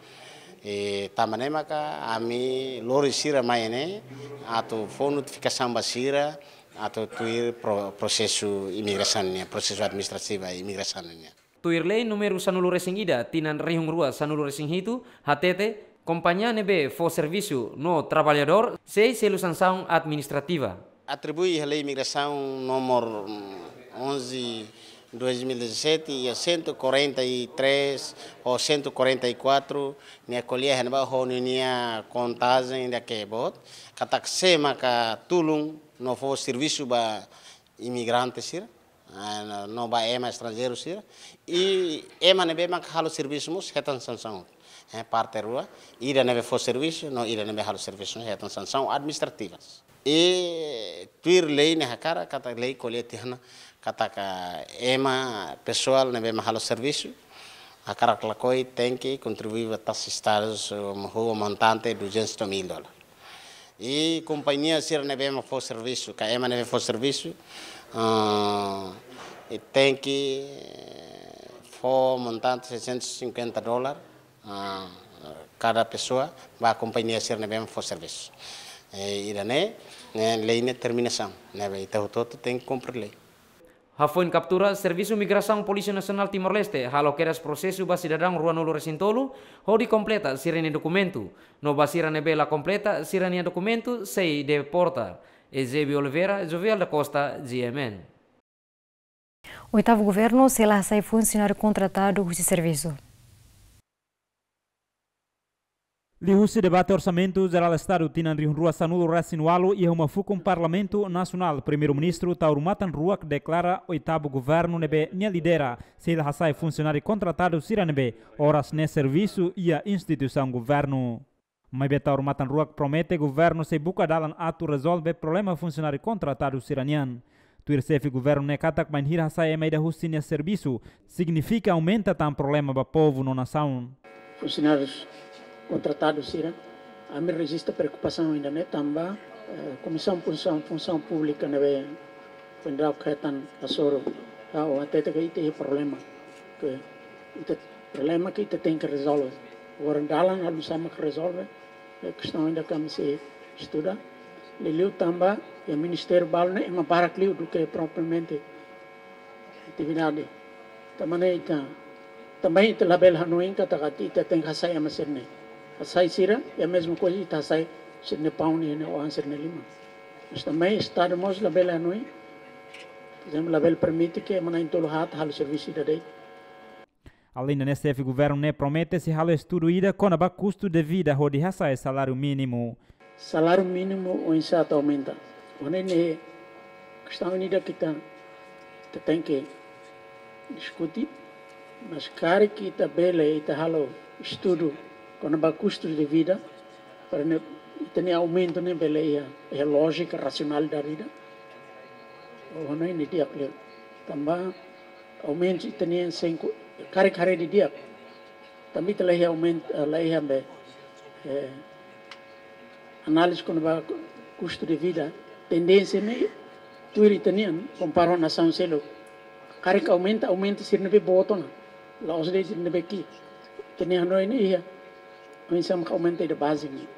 I tanba ne'e maka ami lori sira mai ne'e, atu fó notifikasaun ba sira, atu tuir pro-, prosesu imigrasaun nian, prosesu administrativu imigrasaun nian. Tuir lei númeru sanulu resin ida, tinan rihun rua sanulu resin hitu, hatete, kompañia ne'ebé fó servisu no traballadór sei selu sansaun administrativa. Atribui iha lei migrasaun númeru, mm, onze dois mil e dezassete, iha cento e quarenta e três ou cento e quarenta e quatro, nia ko'alia iha ne'ebá ho ninia kontajen ida ke boot, katak sé maka tulun no fó servisu ba imigrante sira, ah, no, no ba ema estranjeiru sira. I ema ne'ebé maka halo servisu mós hetan sansaun. Eh, parte rua, ida ne'ebé fó servisu, no ida ne'ebé halo servisu, hetan sansaun administrativas. I tuir lei ne'e hakarak, katak lei ko'alia tiha ona, katak ema pesoál ne'ebé mak halo servisu, hakarak lakohi tenke kontribui ba taxa estadu, um, ho montante duzentos mil dólar. I kompañia sira ne'ebé mak fó servisu, ka ema ne'ebé fó servisu, ah, i tenke fó montante seiscentos e cinquenta dólar, ah, kada pesoa ba kompañia sira ne'ebé fó servisu. Eh, ida-ne'e, eh, lei nia determinasaun, ne'ebé ita hotu-hotu tenke kumpre lei. Hafoin kaptura, Servisu Migrasaun Polísia Nasionál Timor-Leste halo kedas prosesu ba sidadaun ruanulu-resin-tolu hodi kompleta sira-nia dokumentu. No ba sira ne'ebé la kompleta sira-nia dokumentu, sei deporta. Eusébio Oliveira, Jovial da Costa, G M N. Oitavu Governu sei la hasai funsionáriu kontratadu husi servisu. Liuhusi debate Orsamentu Jerál Estadu tinan rihun rua sanulu-resin-ualu iha uma fukun Parlamentu Nasionál, Primeiru-Ministru Taur Matan Ruak deklara oitavu governu ne'ebé nia lidera sei la hasai funsionáriu kontratadu sira ne'ebé oras ne'e servisu iha instituisaun governu. Maibé Taur Matan Ruak promete governu sei buka dalan atu rezolve problema funsionáriu kontratadu sira-nian. Tuir xefe governu ne'e katak bainhira hasai ema ida husi nia servisu, signifika aumenta tan problema ba povu no nasaun. Funsionáriu kontratadu sira, ami rejista preokupasaun ida-ne'e tanba, eh, Komisaun Funsaun, Funsaun Públika ne'ebé foin daudauk hetan hasoru, ah, o até ke ita iha problema ke ita, problema ke ita tenke rezolve. Agora dalan halo oinsá mak rezolve, eh, kestaun ida ke ami sei estuda. Liuliu tanba iha ministériu balu ne'e ema barak liu duké propriamente atividade. Tanba ne'e ita, tanba ita labele hanoin katak ita tenke hasai ema sira-ne'e. Hasai sira, é a mesma coisa ita hasai sira-nia paun ne'e, ne'e oan sira-nia liman. Mas tanba Estadu mós labele hanoin, por ezemplu, labele permite ke ema na'in-tolu haat halo servisu ida de'it. Alende ne'e, xefe governu ne'e promete sei halo estudu ida kona-ba kustu de vida hodi hasai saláriu mínimu. Saláriu mínimu oinsá atu aumenta. Ho ne'e ne'e kestaun ida ke ita, ita tenke diskute, mas karik ita bele, ita halo estudu kona-ba kustu de vida, para ne'e ita-nia aumentu ne'e bele iha, iha lójika, rasionalidade ida. Ho ne'e ne'e di'ak liu. Tanba aumentu ita-nian sinku, karik haree didi'ak. Tanba ita la iha aumentu, eh, la iha be, eh, análize kona-ba ku-, kustu de vida, tendénsia ne'e tuir ita-nian, kompara ho nasaun seluk. Karik aumenta, aumenta sira ne'ebé boot ona. La'ós de'it sira ne'ebé ki'ik. Ita-nia hanoin ne'e iha, oinsá mak aumenta ida baze ne'e.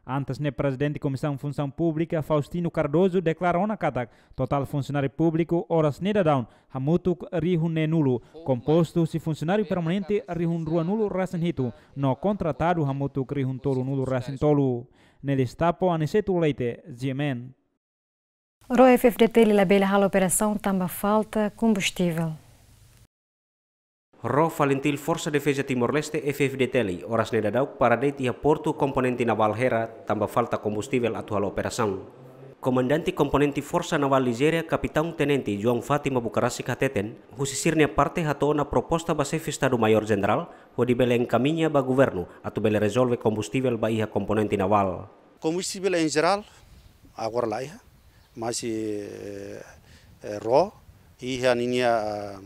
Antes ne'e, Prezidente Komisaun Funsaun Públika, Faustino Cardoso, deklara ona katak totál funsionáriu públiku oras ne'e daudaun hamutuk rihun neenulu, kompostu husi funsionáriu permanente rihun ruanulu-resin-hitu, no kontratadu hamutuk rihun tolunulu-resin-tolu. Nelis Tapo, Aniceto Leite, G M N. Ro F F D Teli labele halo operasaun tanba falta kombustivel. Ro Falintil Forsa Defeza Timor-Leste, F F D Teli, oras ne'e daudauk para de'it iha portu komponente navál Hera tanba falta kombustivel atu halo operasaun. Komandante Komponente Forsa Navál Lizéria, Kapitaun Tenente João Fátima Bucarasik hateten, husi sira-nia parte hato'o ona proposta ba Xefe Estadu Maiór Jenerál, hodi bele enkamiña ba governu atu bele rezolve kombustivel ba iha komponente navál. Kombustivel em geral, agora la iha, mas, eh, eh, ro, iha ninia, ah,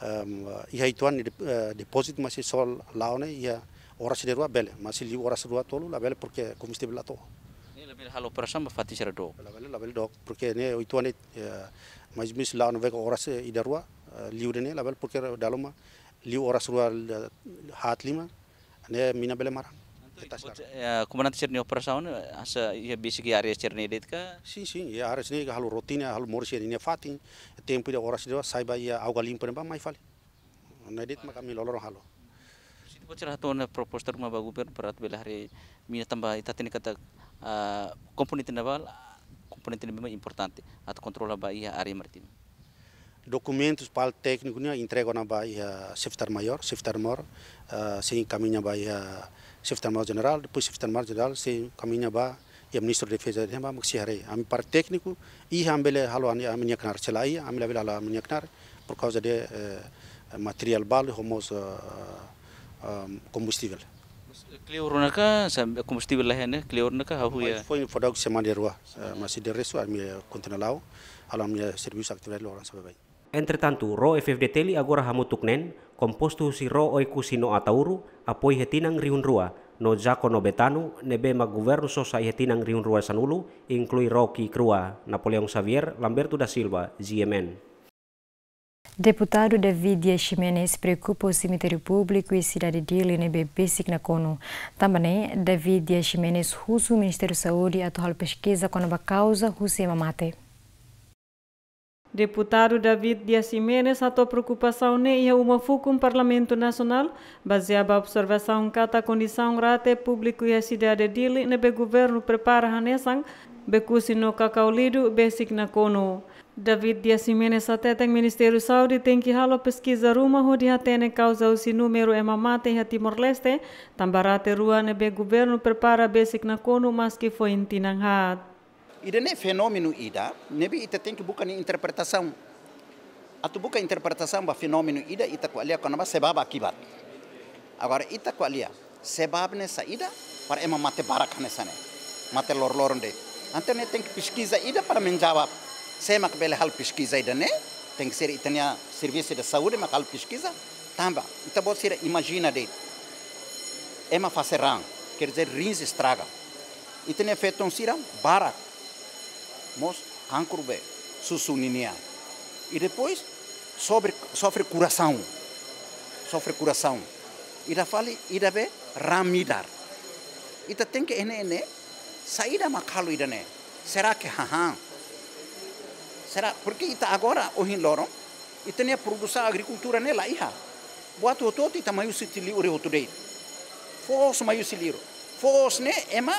em, iha uitoan, eh, depózitu, mas só la'o ne'e iha oras ida rua bele, mas liu oras rua tolu labele, porque kombustivel la to'o. Ne'e labele halo operasaun ba fatin sira dook. Labele, labele dook, porque ne'e uitoan ne'e, eh, mas mis la'o ne'e vega oras, eh, ida rua, eh, liu ne'e labele, porque dala ruma liu oras rua, eh, haat lima, ne'e mina bele maran. Entaun, eta sekarang. Komandante sira-nia operasaun ne'e, hanesan iha besik iha área sira-ne'e de'it ka? Sin, sin, iha área sira-ne'e halo rotina, halo moris iha ninia fatin, tempu ida oras ida sai ba iha água limpa ne'ebá mai fali. Ne'e de'it mak ami loroloron halo. Sira-ne'e sira hato'o ona proposta ruma ba governu para atu bele haree mina tanba ita hatene katak, ah, komponente navál, komponente ne'ebé importante atu kontrola ba iha área marítima. Dokumentus palsu tékniku ne'e entrega ona ba iha Xefe Estadu Maiór, Xefe Estadu Maiór, ah, sei enkamiña ba iha Xefe Estadu Maiór Jenerál, depois Xefe Estadu Maiór Jenerál sei enkamiña ba iha Ministru Defeza ne'ebá mak sei haree. Ami parte tékniku, iha ami bele halo ami, ami-nia knaar, se la iha, ami labele halo ami-nia knaar, por kauza de, eh, materiál balu, ho mós, eh, eh, kombustivel. Kleur ona ka, sa-, kombustivel la iha ne'e, kleur ona ka, hahú iha? Foin, foin fó daudauk semana ida rua, eh, mas de restu ami, eh, kontinua la'o, halo ami, eh, servisu atividade loron sampai. Entretantu, Ro F F D Teli agora hamutuk neen, kompostu husi Ro Oekusi no Ataúro, apoiu iha tinan rihun rua, no Jaco no Betano, ne'ebé mak governu sosa iha tinan rihun rua sanulu, inklui Ro Ki'ik Rua. Napoleão Xavier, Lamberto da Silva, G M N. Deputadu David Dias Ximenes preokupa ho semitériu públiku iha sidade Dili ne'ebé besik nakonu. Tanba ne'e, David Dias Ximenes husu Ministériu Saúde atu halo peskiza kona-ba kauza husi ema mate. Deputadu David Dias Ximenes hato'o preokupasaun ne'e iha uma fukun Parlamentu Nasionál, bazeia ba observasaun katak kondisaun rate públiku iha sidade Dili ne'ebé governu prepara hanesan Bekusi no Cacaulidu besik nakonu. David Dias Ximenes hateten Ministériu Saúde tenke halo peskiza ruma hodi hatene kauza husi númeru ema mate iha Timor-Leste, tanba rate rua ne'ebé governu prepara besik nakonu maski foin tinan haat. Ida-ne'e fenómenu ida ne'ebé ita tenke buka nia interpretasaun. Atu buka interpretasaun ba fenómenu ida, ita ko'alia kona-ba sebab akibat. Agora ita ko'alia sebab ne'e saida para ema mate barak hanesan ne'e. Mate loroloron de'it. Entaun ne'e tenke peskiza ida para menjawab. Sé mak bele halo peskiza ida-ne'e, tenke ser ita-nia servisu de saúde mak halo peskiza. Tanba, ita-boot sira imajina de'it. Ema fase raan, quer dizer, rins estraga. Ita-nia feton sira barak mós kankru be sussu ninia. I depois sofre, sofre korasaun. Sofre korasaun. Ida fali, ida be raan midar. Ita tenke hatene, saida mak halo ida-ne'e. Será que hahán? Será? Porque ita agora, ohin loron, ita-nia produsaun agrikultura ne'e la iha. Buat hotu-hotu ita mai husi li'ur hotu de'it. Foos mai husi li'ur. Foos ne'e ema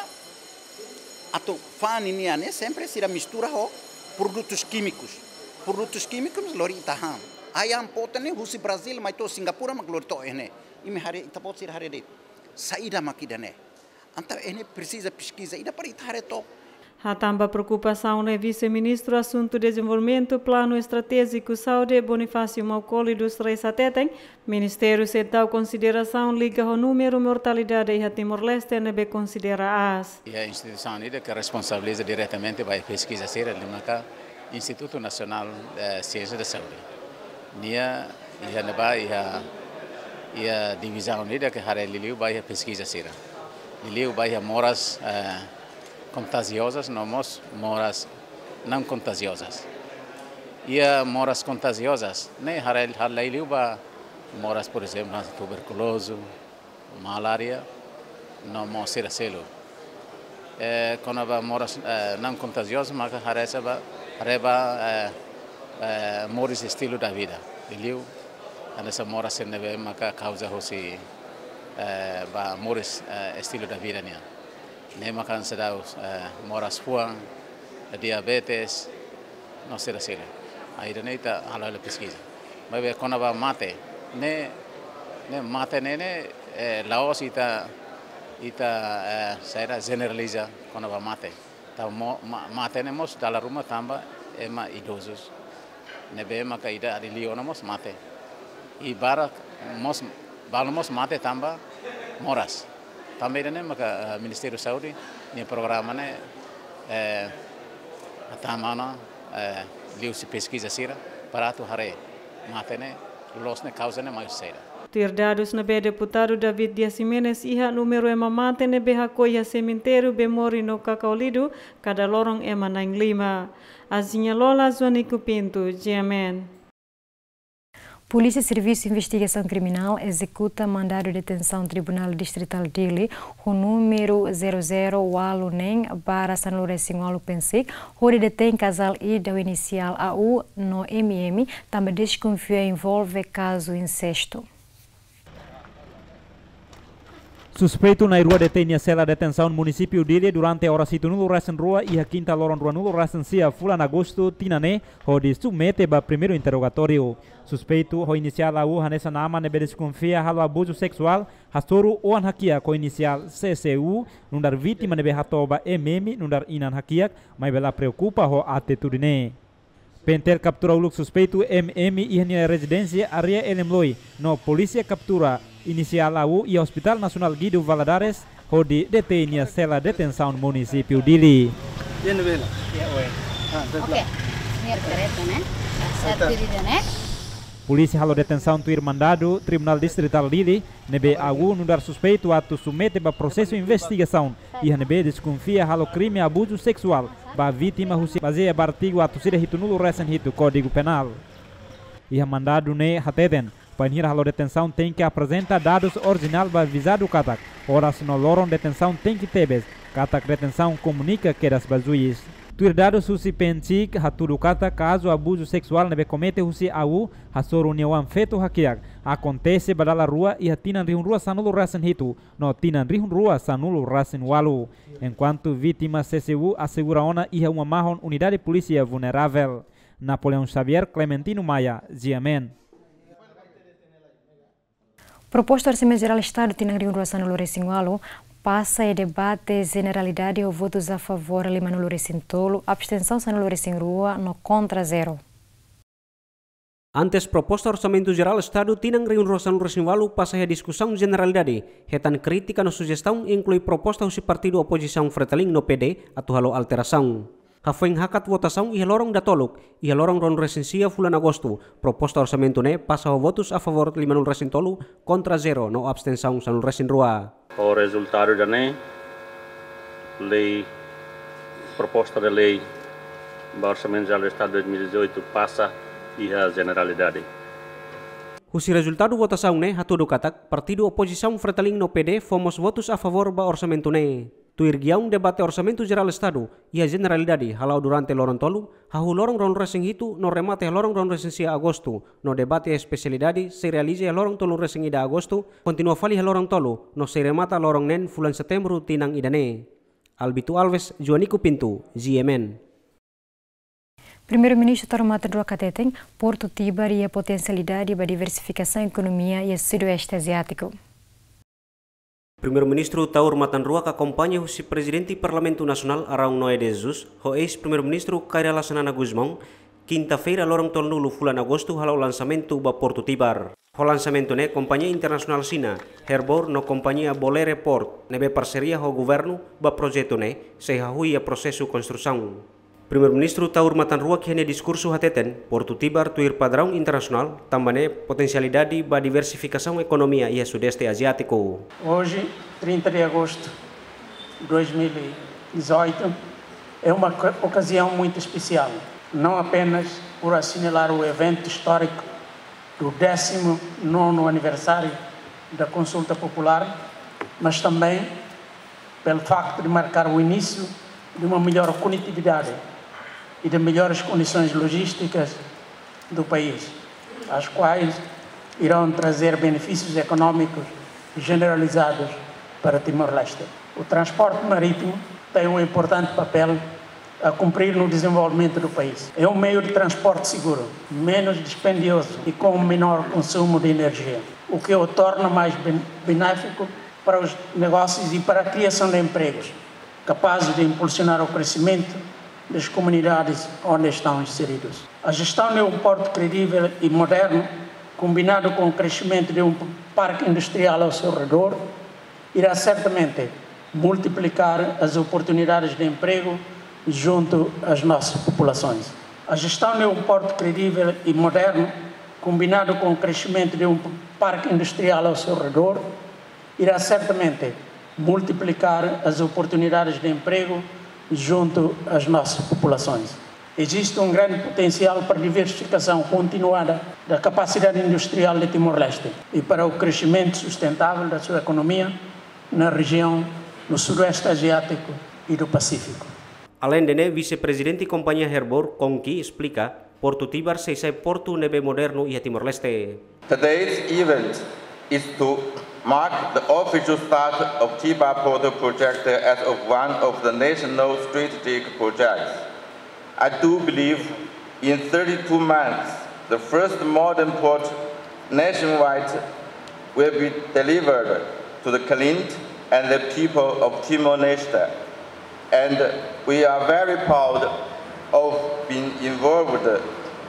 atu fa'an ninia ne'e sempre sira mistura ho produtus kímikus. Produtus kímikus lori ita han. Ayam potong ne'e husi Brazil mai to'o Singapura mak lori to'o iha-ne'e. Imi haree, ita-boot sira haree de'it. Saida mak ida-ne'e. Entaun ne'e presiza peskiza ida para ita haree took. Hatán ba preokupasaun ne'e Vise-Ministru Asuntu Dezenvolvimentu Planu Estratéjiku Saúde, Bonifácio Maukoli dos Reis hateten, Ministériu sei tau konsiderasaun liga ho númeru mortalidade iha Timor-Leste ne'ebé konsidera aas. Iha instituisaun ida ke responsabiliza diretamente ba peskiza sira ne'e maka Institutu Nasionál, eh, Siénsia de Saúde. Nia iha ne'ebá iha, iha divizaun ida ke haree liuliu ba iha peskiza sira. Liuliu ba iha moras, eh, kontajiozas no mós moras não kontajiozas. Iha moras kontajiozas ne'e haree, haree liuliu ba moras, por ezemplu, tuberkulozu, malária, no mós sira seluk. Eh, kona-ba moras, eh, não kontajiozas, maka haree ba, haree ba, eh, eh, moris estilo da vida. Liuliu, hanesan moras sira ne'ebé maka kauza husi, eh, ba moris, eh, estilo da vida nian. Ne'e maka seidauk, eh, moras fuan, diabetes, no sira seluk. Ida-ne'e ita halo, halo peskiza. Maibé kona-ba mate, ne'e, ne'e mate ne'e, ne'e, eh, la'ós ita, ita, eh, saida, jeneraliza kona-ba mate. Tanba mo-, ma-, mate ne'e mós dala ruma tanba ema idozus. Ne'ebé maka ida ari liu ona mós mate. I barak mós, balu mós mate tanba moras. Tanba ida-ne'e maka, eh, Ministériu Saúde nia programa ne'e, eh, tama ona, eh, liuhusi peskiza sira para atu haree mate ne'e, loloos ne'e kauza ne'e mai husi saida. Tuir dadus ne'ebé Deputadu David Dias Ximenes iha, númeru ema mate ne'ebé hakoi iha semitériu Bemori no Cacaulidu kada loron ema na'in-lima. Azinha Lola, Joanico Pinto, G M N. Polísia Servisu Investigasaun Kriminál ezekuta mandadu detensaun Tribunál Distritál Dili ho númeru zero zero ualu neen barra sanulu-resin-ualu pensik, hodi detein kazál ida ho inisiál A U no M M, tanba deskonfia envolve kazu insestu. Suspeitu na'in-rua detein iha sela detensaun Munisípiu Dili durante oras hitunulu-resin-rua iha kinta loron ruanulu-resin-sia fulan Agostu tinan ne'e, hodi submete ba primeiru interrogatóriu. Suspeitu ho inisiál A U hanesan nama ne'ebé deskonfia halo abuzu seksuál, hasoru oan hakiak ho inisiál C C U, nu'udar vítima ne'ebé hato'o ba M M nu'udar inan hakiak, maibé la preokupa ho atitude ne'e. PNTL kaptura uluk suspeitu M M iha nia rezidénsia área Elemloi, no polísia kaptura inisiál A U iha Hospitál Nasionál Guido Valadares, hodi detein iha sela detensaun Munisípiu Dili. Oke, señór Carreto, ne'e? Polísia halo detensaun tuir mandadu Tribunál Distritál Dili, ne'ebé A U nu'udar suspeitu atu submete ba prosesu investigasaun, iha ne'ebé deskonfia halo krime abuzu seksuál ba vítima husi bazeia ba artigu atus ida hitunulu-resin-hitu Kódigu Penál. Iha mandadu ne'e hateten, bainhira halo detensaun tenke aprezenta dadus orijinál ba vizadu katak oras no loron detensaun tenke tebes, katak detensaun komunika kedas ba juís. Tuir dadus husi PNCIC hatudu katak kazu abuzu seksuál ne'ebé komete husi A U hasoru nia oan feto hakiak akontese ba dala rua iha tinan rihun rua sanulu resin hitu no tinan rihun rua sanulu resin ualu. Enkuantu vítima C C U asegura ona iha uma mahon unidade polísia vulneravel. Napoleão Xavier, Clementino Maia, G M N. Proposta Orsamentu Jerál Estadu tinan rihun rua sanulu resin ualu pasa iha debate jeneralidade ho votus a favór limanulu resin tolu, abstensaun sanulu resin rua no kontra zero. Antes, proposta Orsamentu Jerál Estadu tinan rihun rua sanulu resin ualu pasa iha diskusaun jeneralidade, hetan krítika no sujestaun, inklui proposta husi partidu opozisaun Fretilin no P D atu halo alterasaun. Hafoin hakat votasaun iha loron datoluk, iha loron ruanulu resin sia fulan Agostu, proposta orsamentu ne'e pasa ho votus a favór limanulu resin tolu, kontra zero no abstensaun sanulu resin rua. Ho rezultadu ida-ne'e, lei, proposta de lei ba Orsamentu Jerál Estadu dois mil e dezoito pasa iha jeneralidade. Husi rezultadu votasaun ne'e hatudu katak partidu opozisaun Fretilin no P D fó mós votus a favór ba orsamentu ne'e. Tuir giaun debate Orsamentu Jerál Estadu iha jeneralidade hala'o durante loron tolu, hahú loron ruanulu resin hitu no remata iha loron ruanulu resin sia Agostu, no debate espesialidade sei realiza iha loron tolunulu resin ida Agostu, kontinua fali iha loron tolu no sei remata loron neen fulan Setembru tinan ida-ne'e. Albito Alves, Joanico Pinto, G M N. Primeiru-Ministru Taur Matan Ruak hateten, Portu Tibar iha potensialidade ba diversifikasaun ekonomia iha Sudoeste Aziátiku. Primeiru-Ministru Taur Matan Ruak akompaña husi Prezidente Parlamentu Nasionál Araújo Noé de Jesus, ho eis-Primeiru-Ministru Kay Rala Xanana Gusmão, kinta-feira loron tolunulu fulan Agostu hala'o lansamentu ba Portu Tibar. Ho lansamentu ne'e kompañia internasionál Xina, Herbor no kompañia Bolere Port, ne'ebé parseria ho governu ba projetu ne'e, sei hahú iha prosesu konstrusaun. Primeiru-Ministru Taur Matan Ruak iha nia diskursu hateten, Portu Tibar tuir padraun internasionál, tanba ne'e potensialidade ba diversifikasaun ekonomia iha Sudeste Aziátiku. Hoje, trinta de agosto de dois mil e dezoito, é uma co-, ocasião muito especial, não apenas por assinalar o evento histórico do décimo nono aniversário da Consulta Popular, mas também pelo facto de marcar o início de uma melhor conectividade e de melhores condições logísticas do país, as quais irão trazer benefícios económicos generalizados para Timor-Leste. O transporte marítimo tem um importante papel a cumprir no desenvolvimento do país. É um meio de transporte seguro, menos dispendioso e com menor consumo de energia, o que o torna mais ben-, benéfico para os negócios e para a criação de empregos, capazes de impulsionar o crescimento das comunidades onde estão inseridos. A gestão de um porto credível e moderno, combinado com o crescimento de um parque industrial ao seu redor, irá certamente multiplicar as oportunidades de emprego junto às nossas populações. A gestão de um porto credível e moderno, combinado com o crescimento de um parque industrial ao seu redor, irá certamente multiplicar as oportunidades de emprego junto às nossas populações. Existe um grande potencial para a diversificação continuada da capacidade industrial de Timor-Leste e para o crescimento sustentável da sua economia na região, no Sudoeste Asiático e do Pacífico. Alende ne'e, Vise-Prezidente Kompañia Herbor, Kongki, esplika, Portu Tibar sei sai portu ne'ebé modernu iha Timor-Leste. Today's event is to mark the official start of Tibar Porto project as of one of the national strategic projects. I do believe in thirty-two months, the first modern port nationwide will be delivered to the Kalind and the people of Timor-Leste. And we are very proud of being involved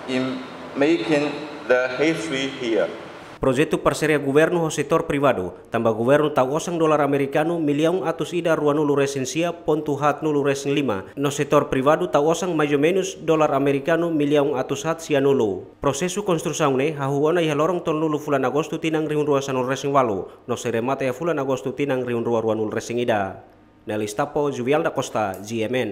in making the history here. Projetu parseria governu ho setór privadu, tanba governu tau osan dolar amerikanu millaun atus ida ruanulu resin sia pontu haatnulu resin lima, no setór privadu tau osan mais ou menus dolar amerikanu millaun atus haat sianulu. Prosesu konstrusaun ne'e hahú ona iha loron tolunulu fulan Agostu tinan rihun rua sanulu resin ualu, no sei remata iha fulan Agostu tinan rihun rua ruanulu resin ida. Nelly Stapo, Juvial da Costa, G M N.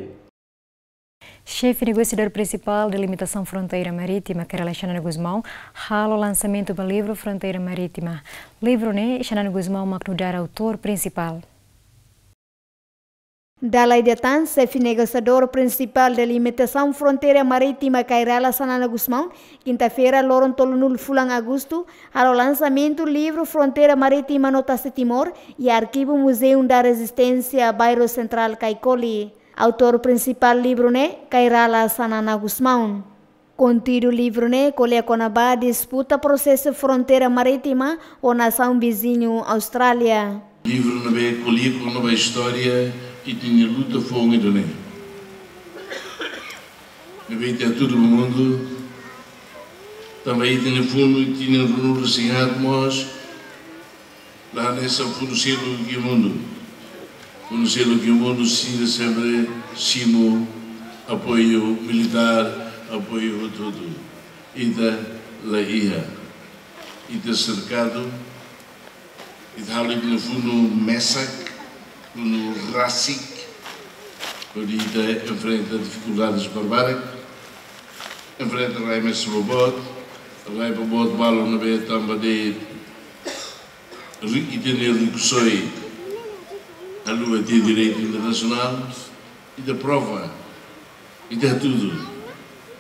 Xefe negosiadór prinsipál delimitasaun fronteira marítima, Kay Rala Xanana Gusmão, halo lansamentu ba livru Fronteira Marítima. Livru ne'e Xanana Gusmão mak nu'udar autór prinsipál. Dala ida tan, xefe negosiadór prinsipál delimitasaun fronteira marítima, Kay Rala Xanana Gusmão, kinta-feira, loron tolunulu fulan Agostu, halo lansamentu livru Fronteira Marítima no Tasi Timor iha Arkivu Museu da Resistência, Bairru Sentrál, Caicoli. Autór prinsipál livru ne'e, Kay Rala Xanana Gusmão. Konteúdu livru ne'e ko'alia kona-ba disputa prosesu fronteira marítima ho nasaun viziñu Austrália. Livru ne'ebé ko'alia kona-ba istória ita-nia luta foun ida-ne'e. Ne'ebé ita hatudu ba mundu, tanba ita-nia funu, ita-nia ruanulu-resin-haat mós, la hanesan funu seluk iha mundu. Funu seluk iha mundu sira sempre simu apoiu militár, apoiu hotu-hotu. Ita la iha. Ita serkadu, ita halo ita-nia funu mesak, funu rasik, hodi ita enfrenta difikuldades barbarak, enfrenta rai mesak boboot, rai boboot balu ne'ebé tanba de'it ri-, ita-nia rikusoin haluha tiha direitu internasionál, ita prova, ita hatudu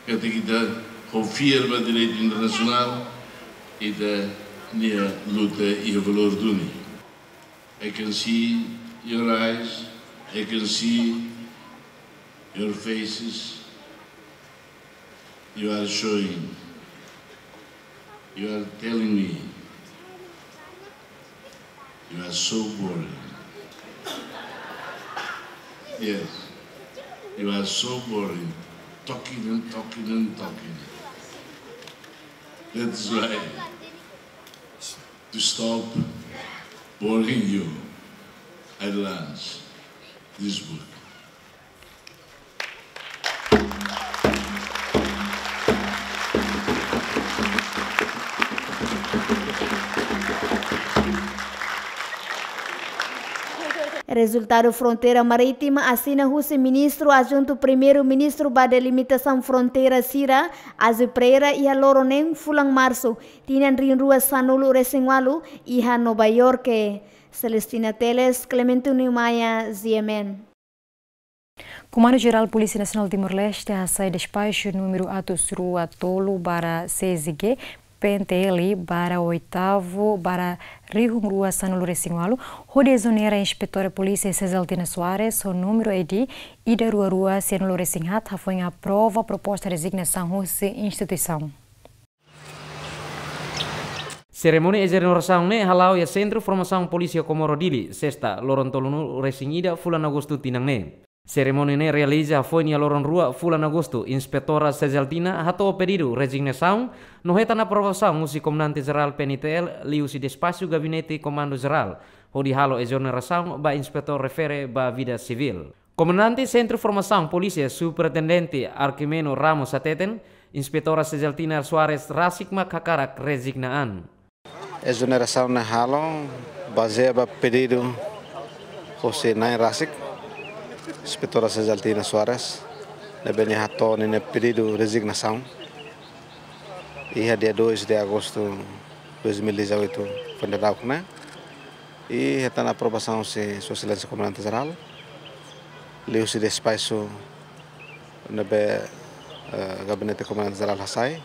katak ita ho fiar ba direitu internasionál, ita-nia luta iha valór duni. I can see your eyes, I can see your faces. You are showing, you are telling me, you are so boring. Yes, you are so boring. Talking and talking and talking. That's why, to stop boring you, I launched this book. Rezultadu fronteira marítima asina husi Ministru Adjuntu Primeiru-Ministru ba Delimitasaun Fronteira sira, Azi Pereira, iha loron neen fulan Marsu, tinan rihun rua sanulu-resin-ualu, iha Nova Iorke. Celestina Teles, Clementino Maia, G M N. Komandu Jerál Polísia Nasionál Timor-Leste hasai despaxu númeru atus rua tolu barra C Z G, P N T L barra oitavu barra rihun rua sanulu-resin-ualu, hodi ezonera Inspetora Polísia Cesaltina Soares, ho númeru E D ida rua rua sianulu-resin-haat, hafoin aprova proposta rezignasaun husi instituisaun. Serimónia ezonerasaun ne'e hala'o iha Sentru Formasaun Polísia Comoro Dili, Sesta, loron tolunulu-resin-ida fulan Agostu tinan ne'e. Serimónia ne'e realiza hafoin iha loron rua fulan Agostu, Inspetora Cesaltina hato'o pedidu rezignasaun no hetan aprovasaun husi Komandante Jerál P N T L, liuhusi despaxu Gabinete Komandu Jerál, hodi halo ezonerasaun ba Inspetór refere ba Vida Sivíl. Komandante Sentru Formasaun Polísia, Superintendente Arquimeno Ramos hateten, Inspetora Cesaltina Soares rasik mak hakarak rezigna an. Ezonerasaun ne'e halo bazeia ba pedidu hosi na'in rasik, Inspetora Cesaltina Soares, ne'ebé nia hato'o ninia pedidu rezignasaun iha dia dois de agosto dois mil e dezoito, foin daudauk ne'e. I hetan aprovasaun husi Sua Exelénsia Komandante Jerál, liuhusi despaxu ne'ebé, eh, Gabinete Komandante Jerál hasai,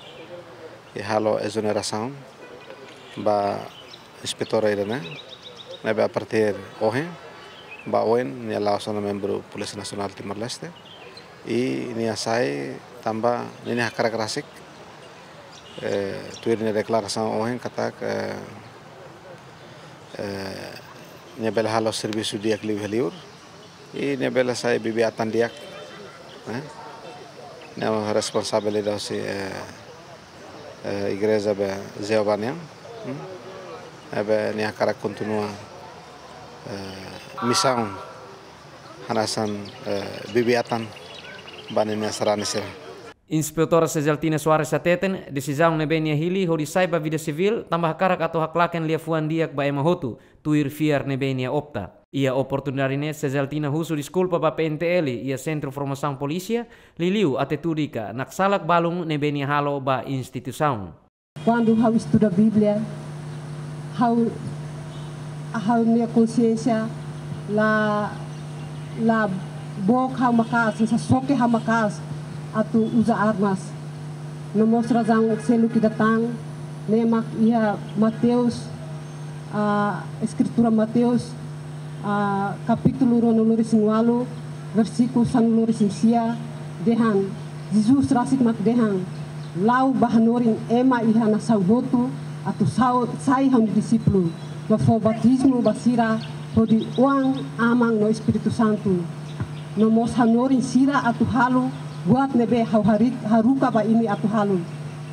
i halo ezonerasaun ba inspetora ida-ne'e, ne'ebé a partir ohin ba oin nia la'ós ona membru Polísia Nasionál Timor-Leste. I nia sai tanba ninia hakarak rasik, eh, tuir nia deklarasaun ohin katak, eh, eh, nia bele halo servisu di'ak liu iha li'ur. I nia bele sai bibi-atan di'ak, eh? Nia responsavel ida hosi, eh, eh, igreja be Jeová nian, hmm? Ne'ebé nia hakarak kontinua, eh, misaun hanesan, eh, bibi-atan ba ninia sarani sira. Inspetora Cesaltina Soares hateten, desizaun ne'ebé nia hili hodi sai ba Vida Sivíl, tanba hakarak atu haklaken liafuan di'ak ba ema hotu, tuir fiar ne'ebé nia opta. Iha oportunidade ne'e Cesaltina husu deskulpa ba P N T L iha Sentru Formasaun Polísia, liuliu atitude ka naksalak balun ne'ebé nia halo ba instituisaun. Kuandu ha'u estuda Bíblia, ha'u, ha'u-nia konxiénsia la, la book ha'u maka'as, la soke ha'u maka'as atu uza armas. No mós razaun seluk ida tan, ne'e mak iha Mateus, ah, Eskritura Mateus, ah, kapítulu ruanulu-resin-ualu, versíkulu sanulu-resin-sia, dehan, Jesus rasik mak dehan, la'o bá hanorin ema iha nasaun hotu, atu sau-, sai ha'u-nia dixípulu, no fó batizmu ba sira hodi Oan, Aman no Espíritu Santu. No mós hanorin sira atu halo buat ne'ebé ha'u harik-, haruka ba imi atu halo.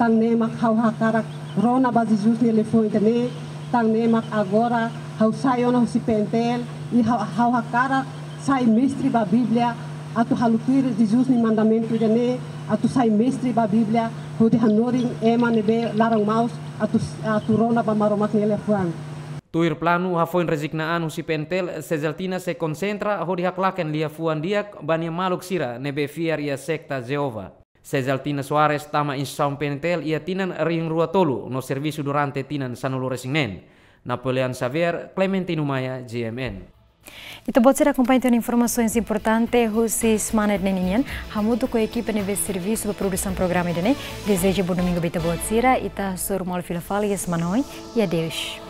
Tan ne'e mak ha'u hakarak rona ba Jesus nia liafuan ida-ne'e, tan ne'e mak agora ha'u sai ona husi P N T L, i ha'u, ha'u hakarak sai mestre ba Bíblia, atu halo tuir Jesus nia mandamentu ida-ne'e, atu sai mestre ba Bíblia, hodi hanorin ema ne'ebé laran maus, atu, atu rona ba Maromak nia liafuan. Tuir planu hafoin rezigna an husi P N T L, Cesaltina sei konsentra hodi haklaken liafuan di'ak ba nia maluk sira ne'ebé fiar iha sekta Jeova. Cesaltina Soares tama instituisaun P N T L iha tinan rihun rua tolu no servisu durante tinan sanulu-resin-neen. Napoleon Xavier, Clementino Maia, G M N. Ita-boot sira akompaña tiha ona informasaun importante husi semana ida-ne'e nian. Hamutuk ho ekipa ne'ebé servisu ba produsaun programa ida-ne'e, dezeja bom domingu ba ita-boot sira, ita hasoru malu fila fali iha semana oin, i adeus.